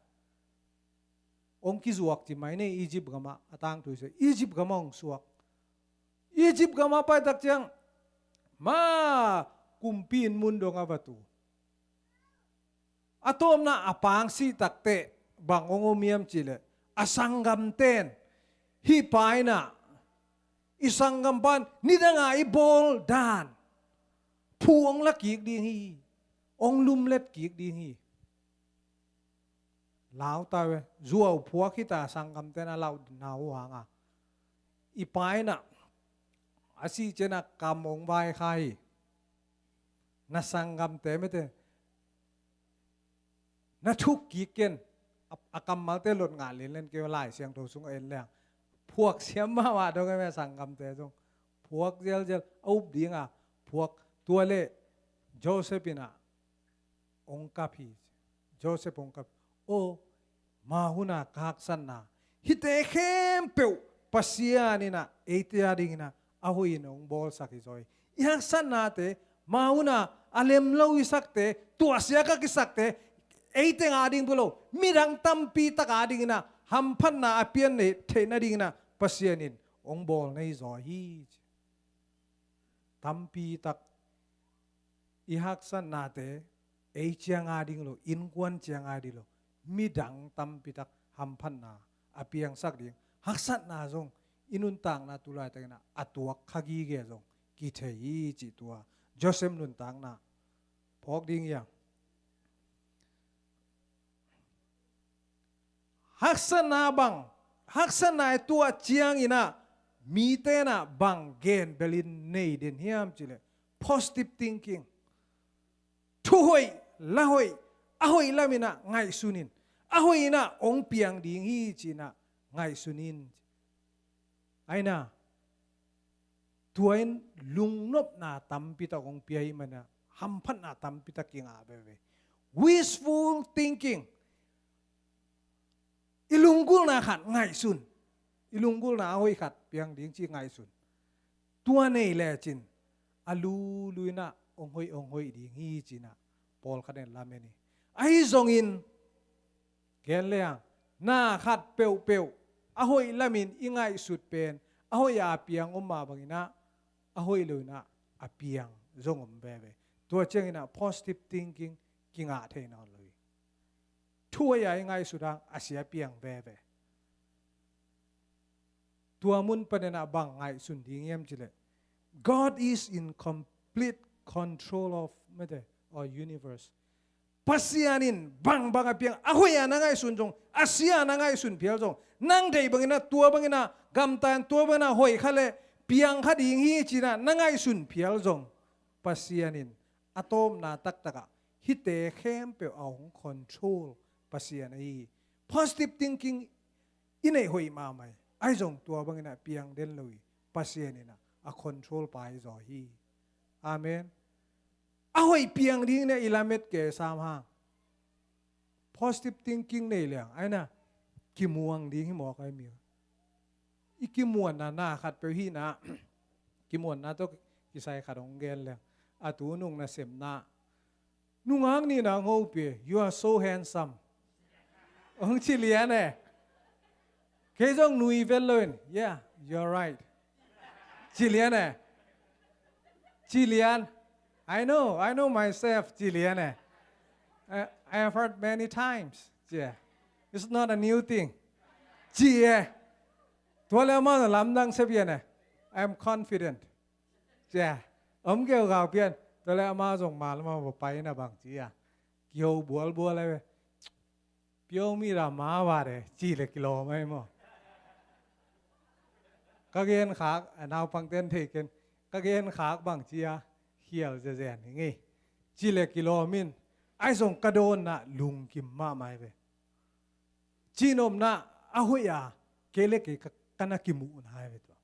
hong kizuak ci mai ni, Egypt gamah a tangthu i sia, Egypt gamah hong suak. Egypt gamah pai tak ciang, ma, kumpi inn mun dong a va tu. A tawpna a pa hong sih tak teh bang hong om hiam cih leh, a sanggamte'n, hih pa in ah, i sanggam pan nidang a i bawl dan phu hong la kik ding hi, hong lumlet kik ding hi. Lau ta ve, zuau phuak hi ta, sanggamte'n a lauhna uh hang a. I pa in ah, a sih ciang a kam hong vaikhak hi. Na sanggamte mete, na thuk kik ken. A, a kammalte lot ngah lianlian kei, Lai Siangtho sung en leng. Phuak siam mahmah dong e, me sanggamte zong. Phuak zialzial, a up ding a, phuak. Tua leh Joseph in ah hong kap hi. Joseph hong kap. Aw, ma hun a ka haksatna, hihte khempeuh Pasian in ah eite a dingin ah a hoih in hong bawlsak hi zaw hi. I haksatnate, ma hun a a lem lo i sakte, tuahsia ka kisakte, ei teng a ding bek lo, midang tampi tak a dingin ah hamphatna a pian theih nadingin ah Pasian in hong bawl na hi zaw hi. Tampi tak i haksatnate, ei ciang a ding lo, innkuan ciang a ding lo, midang tampi tak hamphatna a piangsak ding, haksatna zong i nuntakna tu laitakin ah a tuak kha gige zong kithei hi cih tua Joseph nuntakna phawk ding hi a. Haksatna bang, haksatna i tuah ciangin ah mite'n ah bang gen belin nei den hiam cih leh, positive thinking. Thu hoih, la hoih, a hoih lam in ah ngaihsun in. A hoih in ah hong piang ding hi ci-in ah ngaihsun in. Ahi na, tua in lungnopna tampi tak hong pia ahih man a, hamphatna tampi tak kingah veve. Wishful thinking. I lunggulhna khat ngaihsun. I lunggulhna a hoih khat piang ding ci ngaihsun. Tua nei lecin a lului-in ah hong hoih, hong hoih ding hi ci-in ah pawlkhat in lamen hi. Ahi zongin gen leng, na khat peuhpeuh a hoih lamin i ngaihsut pen a hoih a piang om mah bangin ah a hoih lo-in ah a piang zong om veve. Tua ciangin ah positive thinking kingah thei nawn lo hi. Thu hoih a i ngaihsut hang a sia piang veve. Tua mun panin ah bang ngaihsun ding hiam cih leh, God is in complete control of matter or universe. Pasian in bangbang a piang, a hoih a na ngaihsun zong, a sia a na ngaihsun phial zong, nang deih bangin ah, tua bangin ah gamta in, tua bangin ah hoih kha leh piang kha ding hi ci-in ah na ngaihsun phial zong, Pasian in a tawpna taktak ah hihte khempeuh a hong control Pasian ahi hi. Positive thinking i neih hoih mahmah hi. Ahi zong tua bangin ah piang den lo hi. Pasian in ah a control pa hi zaw hi. Amen. A hoih piang ding in ah i lamet kei sam hang. Positive thinking nei leng, ahi na, kimuang ding hi mawk ahi mi. I kimuanna, na khat peuh hihna, kimuanna tawh kisai khat hong gen leng, a tu nung nasepna, nungak nihna hong hopih, "You are so handsome," hong ci lian e. Kei zong nui vet lo-in, "Yeah, you're right," ci lian e. Ci lian. "I know, I know myself," ci lian e. "I, I have heard many times," ci e. "It's not a new thing," ci e. Tua leh amah lamdang se pian e. "I am confident," ci e. Om keu kau pian. Tua leh amah zong ma lam ah va pai in ah bang ci a, kiho bualbual e ve. "Pure mi ra ma vare," ci leh kilawm ahi maw. Ka genkhak, a naupangte'n thei ken, ka genkhak bang ci a, khial zezen hi ngei, ci leh kilawm in, ahi zong ka dawnna lungkim mahmah hi ve. Cihnopna a hoih a, kei leh kei ka, ka na kimuhna hi ve tua.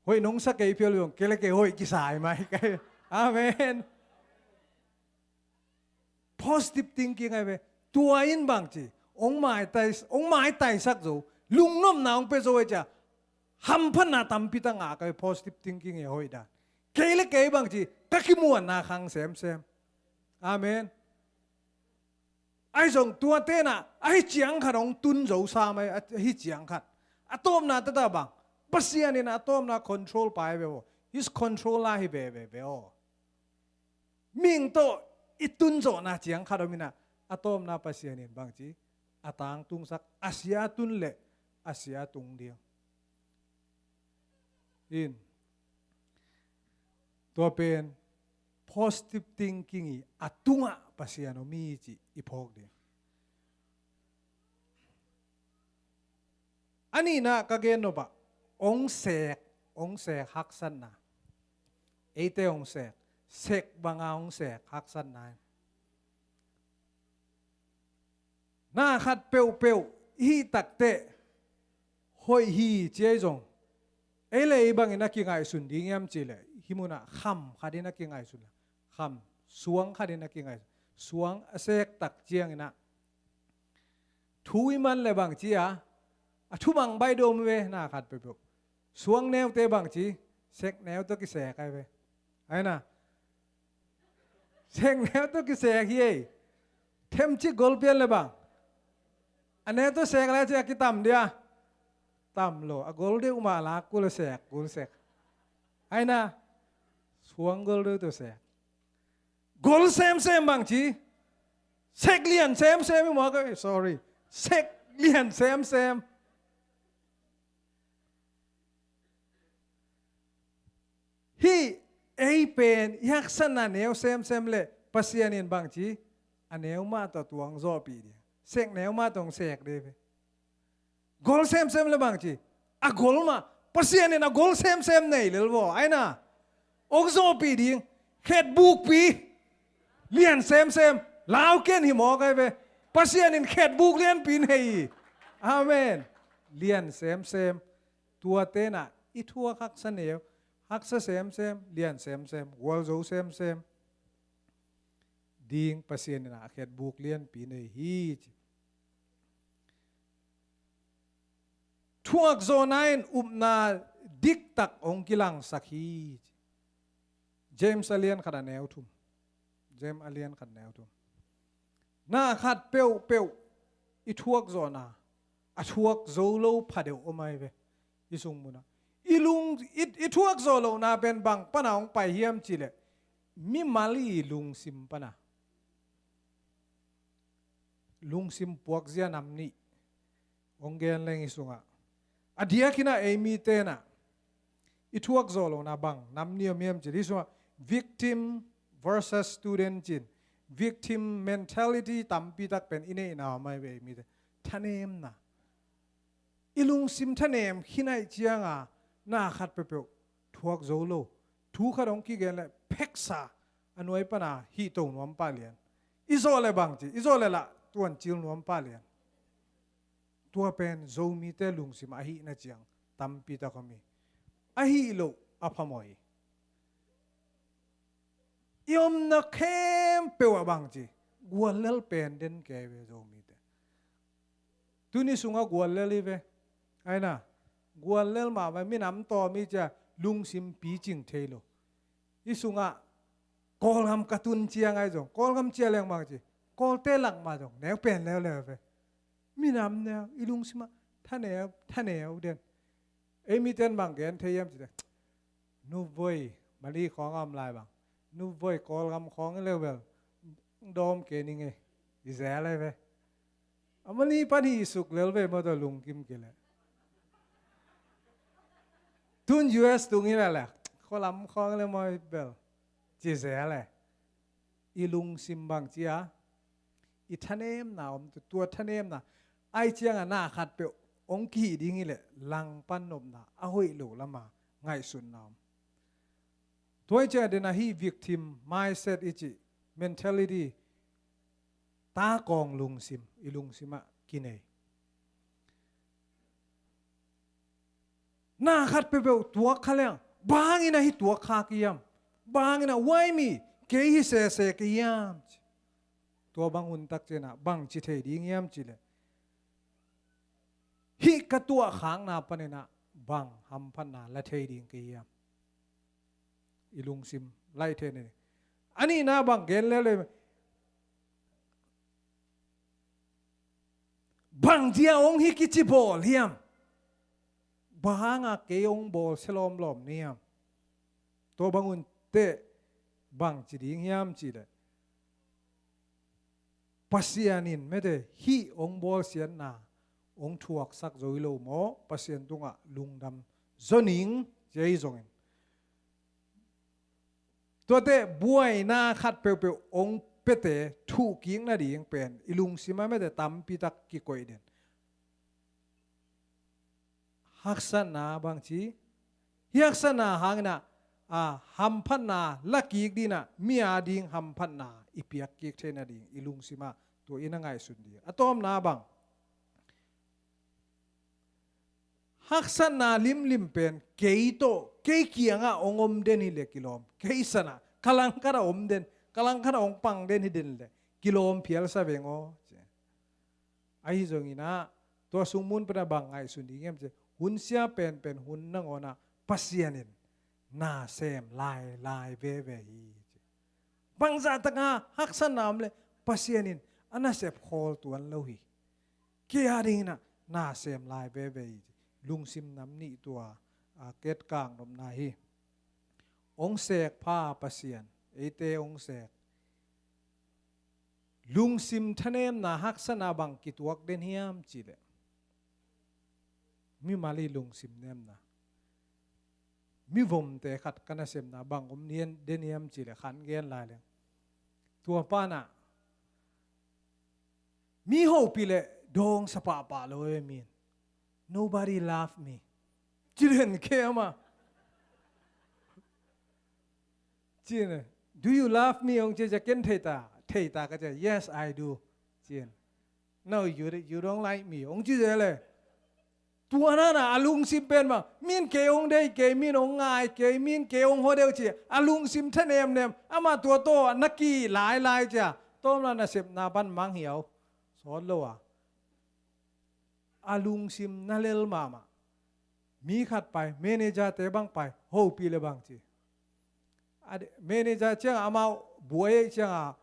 Hoih nong sa kei phial uh zong, kei leh kei hoih kisa hi mai kai. Amen. Positive thinking ahi ve. Tua in bang ci, hong maitai, hong maitaisak zo, lungnopna hong pia zo ahi cia, hamphatna tampi tak ngah kai. Positive thinking hi a hoih dan. Kei leh kei bang ci, ka kimuanna khang semsem. Amen. Ahi zong tuate'n ah ahi ciang khat hong tun zo sam ahi, ahi ciang khat. A tawpna taktak bang, Pasian in a tawpna control pa hi ve aw. His control ah hi ve ve ve aw. Mihing tawh i tun zawhna ciang khat om in ah, a tawpna Pasian in bang ci, a tangtungsak, a sia tun leh a sia tung ding. In. Tua pen positive thinking hi a, tungah Pasian om hi cih i phawk ding. A nihna ka gen nop ah, hong sek, hong sek haksatna. Eite hong sek, sek banga hong sek haksatna. Na khat peuhpeuh i hih takteh hoih hi ci ahi zong, ei leh ei bangin a kingaihsun ding hiam cih leh, hih munah kham khat in a kingaihsun, kham suang khat in a kingaihsun. Suang a sek tak ciangin ah thu i man leh bang ci a, a thumang baih dawm ve. Na khat peuhpeuh suang neute bang ci, sek neu tawh kisek ahi ve. Ahi na, sek neu tawh kisek hi ei. Themcik gol pian leh bang, a neu tawh sek leh ci a kitam dia? Tam lo. A gol deuh mah lak kul, sek kul sek. Ahi na, suang gol deuh tawh sek. Gol semsem bang ci, sek lian semsem hi maw kai, sorry. Sek lian semsem. Hih ei pen i haksatna neu semsem leh Pasian in bang ci, a neu mah tawh tuang zawhpih ding. Sek neu mah tawh hong sek ding ve. Gol semsem leh bang ci, a gol mah. Pasian in a gol semsem nei lel vaw. Ahi na, hong zawhpih ding. Khetbukpi lian semsem. Lau ken hi maw kai ve. Pasian in khetbuk lianpi nei hi. Amen. Lian semsem. Tuate'n ah i thuak haksa neu, haksa semsem, lian semsem, gualzo semsem. ding Pasian in a khet buk lianpi nei hi ci. Thuakzawhna in upna diktak hong kilangsak hi ci. James a lian khat a neu thum. James a lian khat neu thum. Na khat peuhpeuh i thuakzawhna a thuak zo lo pha deuh om ahi ve. I sung munah i lung i, i thuakzawh lohna pen bang pana hong pai hiam cihleh mimal i lungsim pana. Lungsim puakzia nam nih hong gen leng i sungah a diakinah ei mite nah i thuakzawh lohna bang nam nih om hiam cih i sungah victim versus student cin victim mentality tampi tak pen i neihna om ahi ve ei mite. Thanemna i lungsim thanem khin aih cianga na khat peuhpeuh thuak zo lo. Thu khat hong kigen le pheksa a nuai pana hih to nuam pah lian. I zawh le bang ci i zawh le lah tuan cil nuam pah lian. Tua pen Zomite lungsim ahihna ciang tampi tak om hi. Ahih loh a phamawh hi. I omna khempeuh ah bang ci guallel pen den kei ve Zomite. Tuni sungah guallel hi ve. Aina guallel mahmah minam tawm hi cia lungsim picing thei lo. I sungah Kawlgam ka tun ciang ahi zong Kawlgam cia leng bang ci Kawlte lak mah zong neu pen leuleu ve. Minam neu i lungsimah thaneu thaneu den. Ei miten bang gen thei hiam cite. Nuvoi Mali khawng a om lai bang Nuvoi Kawlgam khawng i leu bel dawm ke ning e. I zel e ve. A Mali pan hi suk lel ve maw tua lungkim kile. Tun U S tung i lele khualam khawng le maw i bel ci zel e. I lungsim bang cia i thanemna om tua thanemna ai cianga na khat peuh hong kihih ding i leh langpan nopna a hoih lo lama ngaihsutna om. Tua i cianga den ahi victim mindset i cih mentality takawng lungsim i lungsimah kinei. Na khat peuhpeuh tuak kha leng bangin ahi tuak kha kiam bangin a why me kei hi sese kiam. Tua bang huntak cianah bang ci thei ding hiam cileh hih ka tuahkhakna paninah bang hamphatna la thei ding ka hiam? I lungsim laih thei ni. A nihna bang gen leuleu bang zia hong hi kici bawl hiam? Bang hanga kei hong bawl se lawmlawm ni hiam? Tua bangun teh bang ci ding hiam cileh Pasian in mete hih hong bawlsiatna hong thuaksak zo hi lo maw? Pasian tungah lungdam zo ning ci ahi zongin tuate buaina khat peuhpeuh hong pete thuhkik nading pen i lungsim a mete tampitak kikoih den. Haksatna bangci hi haksatna hanginah a hamphatna lakik dinah mi a ding hamphatna i piakkik thei nading i lungsimah tua in a ngaihsun ding. A tawpna bang haksatna limlim pen kei tawh kei kiangah hong om den hileh kilawm kei sanah kalangkhatah om den kalangkhatah hong pang den hi den leh kilawm phialsa veng aw. Ahi zonginah tua sungmun penah bang ngaihsun ding hiam ci hunsia penpen hun nangawnah Pasian in na sem lailai veve hi. Bangzah taka haksatna om leh Pasian in a nasep khawl tuan lo hi. Kei a dinginah na sem lai veve hi. Lungsim nam nih tua a ketkak nopna hi. Hong sek pha Pasian eite hong sek. Lungsim thanemna haksatna bang kituak den hiam cileh mimal i lungsim nemna mivomte khat ka nasemna bang om den hiam cileh khan gen lai leng tua panah mi hopih leh dawngsa pahpah lo e min nobody love me. Ci den kei ama cin do you love me hong cia cia ken theita theita ka cia yes I do cin. No you, you don't like me hong ci cia le Tua na na a lungsim pen bang, min kei hong deih kei, min hong ngai kei, min kei hong hua deuh ci, a lungsim thanemnem, amah tua tawh na ki lailai cia, tawmna nasepna pan mang hiau, sawt lo a. A lungsim na lel mahmah. Mi khat pai, manager te bang pai, hopih le bang ci. A de-, manager ciangah amau buai ciangah,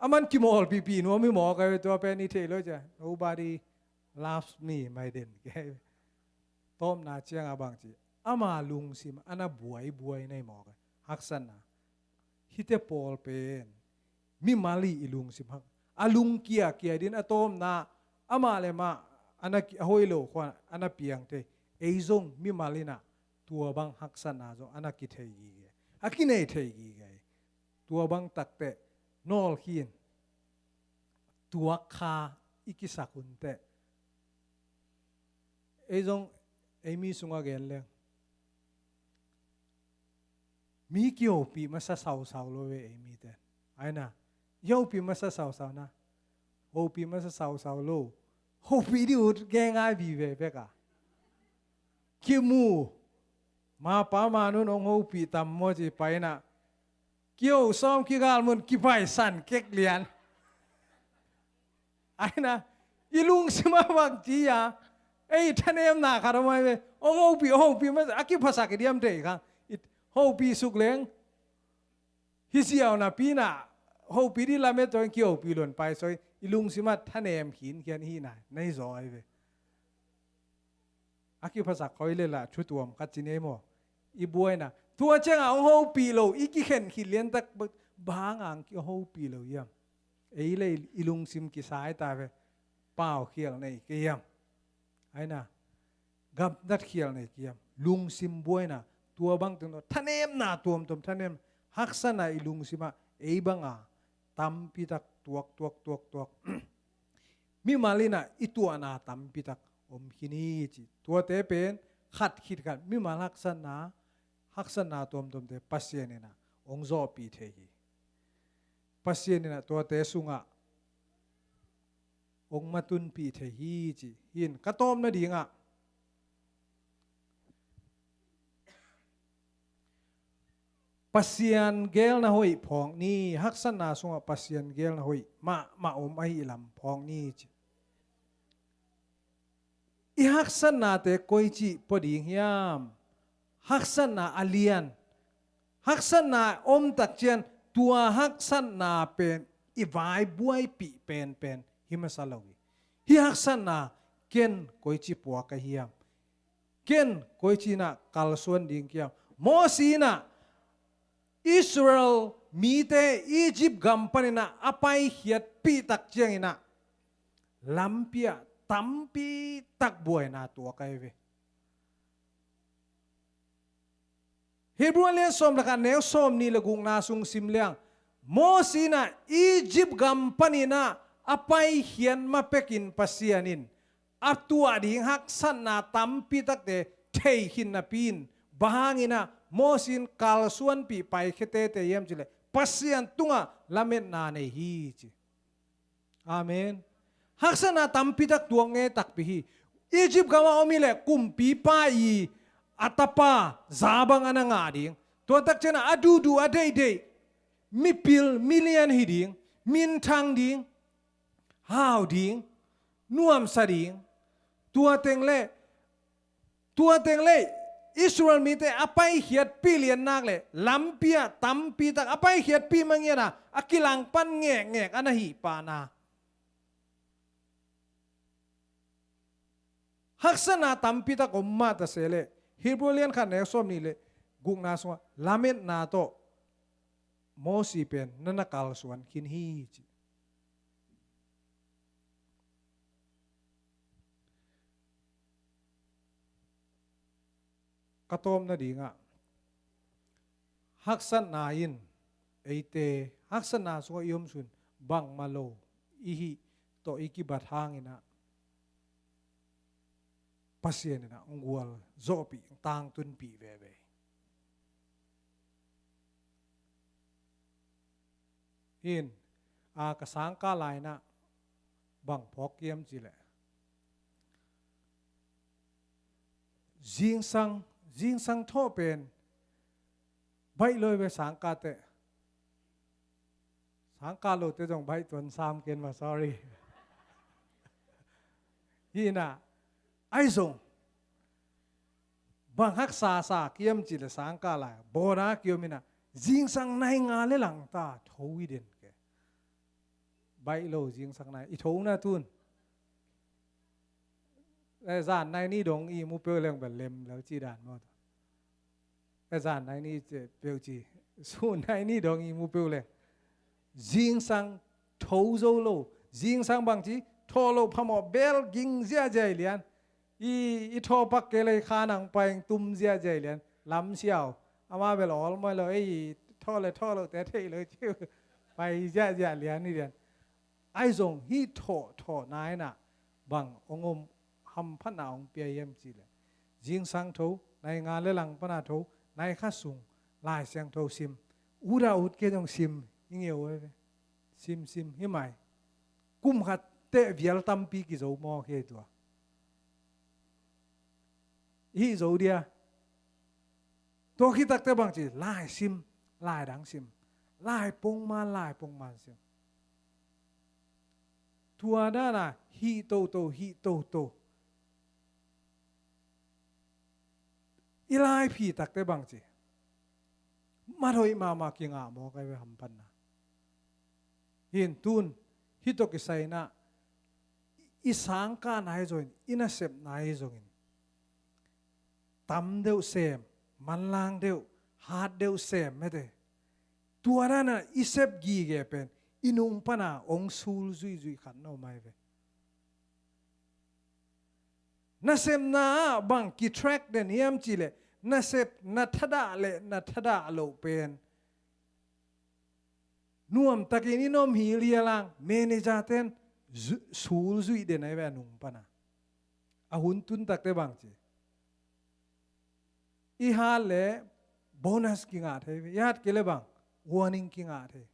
aman kimawlpihpih nuam hi maw, ka tua pen i theih lo cia. Nobody loves me, mai den. Tawpna ciangah bang ci. Ama lungsim, ana buaibuai na hi maw, ka. Haksatna. Hite pawl pen. Mimal i i lungsim hak. A lungkia kia din a tawpna. Amah le mah, ana ki-, a hoih lo khua, ana piang thei. Ei zong mimal inah. Tua bang haksatna zong, ana kithei gige. A kinei thei gige. Tua bang takteh, nawlkhin, tuak kha i kisak hun teh. Ei zong, ei mi sungah gen leng. Mi kihopih masa sausau lo ve ei mite. Aina, i hopih masa sausau na. Hopih masa sausau lo. Hopih dih ut gengai vive vek a. Kimu. Mapa manun hong hopih tam maw ci paina. Kio sawm kigal mun kipaisan kek lian. Aina, i lungsim a bang ci a. Ei thanemna khat om ai ve. Hong hopih, hopih masa, a kiphasak i diam thei kha. I hopih suk leng. Hi ziau napi na, hopih dih lamet tawh in kihopih luan pai sawi, i lungsim ah thanem khinkhian hi na, na hi zaw ai ve. A kiphasak khoi le lah, thutuam khat ci nei maw. I buaina. Tua ciangah hong hopih lo, i kikhen khit liantak ba-, bang ang kihopih lo hiam. Ei le i lungsim kisai ta ve. Pau khial nei kei hiam. Aina. Gamtat khial nei kiam, lungsim buaina, tua bang teng thanemna tuamtuam thanem, haksatna i lungsim ah, ei banga, tampitak tuak, tuak, tuak, tuak. Mimal inah i tuahna tampitak om khin hi ci. Tuate pen, khat khit khat, mimal haksatna, haksatna tuamtuamte Pasian inah, hong zawhpih thei hi. Pasian inah tuate sungah, hong matunpih thei hi ci. Hin ka tawpna dingah Pasian gelna hoih phawk ni, haksatna sungah Pasian gelna hoih mahmah om ahi lam phawk ni ci. I haksatnate koici pua ding hiam? Haksatna a lian. Haksatna om takcian tua haksatna pen i vai buaipih penpen hi masa lo hi. Hi haksatna ken koici pua ka hiam? Ken koici inah kalsuan ding kiam? Mosi inah Israel mite Egypt gam paninah a paikhiatpih takcianginah lampi ah tampitak buaina tuak ai ve. Hebrew a lian sawm le khat neu sawm nih le gukna sung sim liang. Mosi inah Egypt gam paninah a paikhiat ma pekin Pasian in a tuah ding haksatna tampi takte thei khin napi in bang hanginah Mosi in kalsuanpih paikhia tete hiam cileh Pasian tungah lametna nei hi ci. Amen. Haksatna tampitak tuak ngei takpi hi. Egypt gamah om hileh kumpipa i a tapa za bang a na ngah ding. Tua takcianah a duhduh a deihdeih mipil milian hi ding, minthang ding, hau ding, nuamsa ding. Tua teng le Tua teng le Israel mite a paikhiatpih lian nak le lampi ah tampitak a paikhiatpih mangiana a kilangpan ngekngek a na hih pahna. Haksatna tampitak om mah ta se le Hebrew lian khat neu sawm nih le gukna sungah lametna tawh Mosi pen na na kalsuan khin hi ci. Ka tawpna dingah haksatna in eite haksatna sungah i om sun bangmah lo i hih tawh i kibat hanginah Pasian inah hong gual zawhpih, hong tangtunpih veve. Hin, a ka sangkah lainah bang phawk kiam cileh. Zingsang, zingsang thawh pen baih lo hi ve, sangkah teh. Sangkah lote zong baih tuan sam ken mah, sorry. Hi inah, ahi zong bang haksa sa kiam cih leh sangkah lai bawna kiom inah, zingsang nai nga le langta tho i den ke. Baih lo zingsang nai i thona tun. Eh, zan nai ni dong i mu peuh leng bel lem lo ci dan maw. Eh, zan nai ni peuh ci, sun nai ni dong i mu peuh leng zingsang tho zo lo. Zingsang bang ci, thawh loh phamawh, bel ging ziahziah i lian. I, i thawh pak kei leh kha nang paing tum ziahziah i lian. Lam siau, amah bel awl mai lo, ei, thawh le thawh loh te thei lo ci uh. Pai ziahziah lian i lian. Ahi zong hih thawh, thawhna inah bang hong om, hamphatna hong pia hiam cih leh, zingsang tho, nai nga le lang pana tho, nai khat sung Lai Siangtho sim. Ut a ut kei zong sim i ngei uh hi ve. Sim, sim hi mai. Kum khat teh vial tampi kizo mawk hi tua. Hih zo dia. Tua khit tak teh bang ci, lai sim, lai dang sim. Lai pongman, lai pongman sim. Tua dan a hih toto, hih toto. I laiphi tak teh bang ci, mat hoih mahmah kingah mawk ahi ve, hamphatna. Hi in tun, hih tawh kisai inah, i sangkahna hi zongin, i nasepna hi zongin, tam deuh sem, manlang deuh, hat deuh sem mete. Tua dan a i sep gige pen i nung pana hong sul zuihzuih khat na om ahi ve. Nasepna ah bang ki-track den hiam cih leh, nasep na thadah le na thadah loh pen nuamtakin i na om hial hial a, manager ten zu-, sul zuih den ahi ve a nung pana. A hun tun tak teh bang ci, i hat leh bonus kingah thei ve, i hat kei leh bang, warning kingah thei.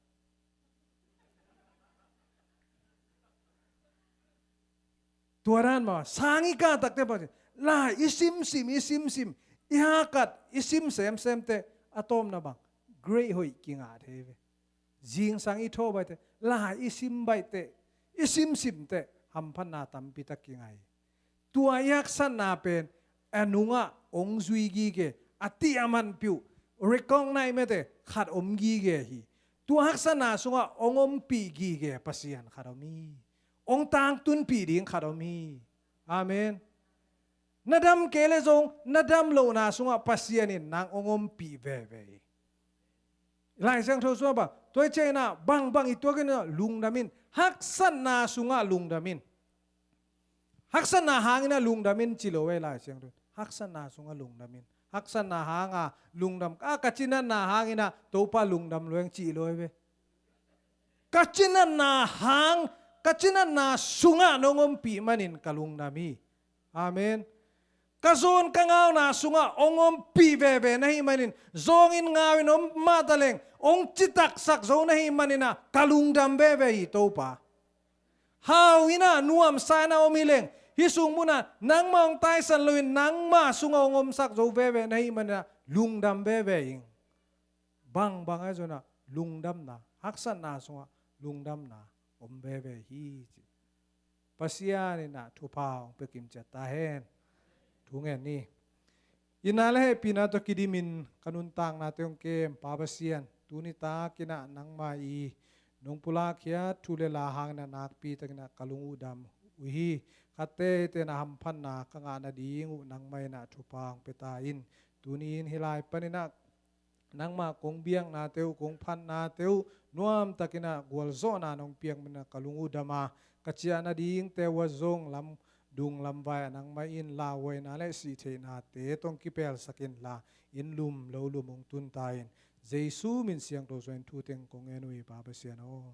Tua dan mah, sang i kah tak teh bang ci, lai i simsim, i simsim, i hakat, i sim semsem teh, a tawpna bang, grade hoih kingah thei ve. Zingsang i thawh baih teh, lai i sim baih teh, i simsim teh, hamphatna tampi tak kingah hi. Tua i haksatna pen a nungah hong zui gige, a tih a manpih uh, recognize mete khat om gige hi. Tua haksatna sungah hong ompih gige Pasian khat om hi. Hong tangtunpih ding khat om hi. Amen. Na dam kei leh zong, na dam lohna sungah Pasian in nang hong ompih veve hi. Lai Siangtho sungah bang, tua i ciang inah, bang, bang i tuak inah lungdam in, haksatna sungah lungdam in. Haksatna hang inah lungdam in ci lo ve Lai Siangtho. Haksatna sungah lungdam in. Haksatna hanga lungdam, a, ka cinatna hang inah Topa lungdam lo ing ci lo ve. Ka cinatna hang, ka cinatna sungah nong ompih manin ka lungdam hi. Amen. Ka zawn ka ngauna sungah hong ompih veve na hih manin, zawngin ngauin om mah ta leng hong citaksak zo na hih manin ah ka lungdam veve hi Topa. Hau inah nuamsa inah om hi leng, hih sung munah nangmah hong taisan loin nangmah sungah hong omsak zo veve na hih manin ah lungdam veve ing. Bang, bang ahi zongin ah lungdamna, haksatna sungah lungdamna om veve hi ci. Pasian in ah thupha hong pia kimciat ta hen. Thu ngen ni. Itna le hehpihna tawh kidimin ka nuntaknate hong kem Pa Pasian, tuni takin ah nangmah i nong pulak khiat thu le la hangin ah nakpi takin ah ka lung uh dam uh hi. Khatte te'n ah hamphatna ka ngah nading uh nangmah in ah thupha hong pia ta in. Tuni in hih lai panin ah nangmah kong biaknate uh, kong phatnate uh nuamtakin ah gualzawhna nong piak manin ah ka lung uh dam a, ka ciah nadingte uh ah zong lamdung lamvai ah nangmah in lauhuaina le sihtheihnate tawh hong kipelsak inla, inn lum lo lum hong tun ta in. Jesu min siangtho suangin thu teng kong ngen uh hi Pa Pasian aw.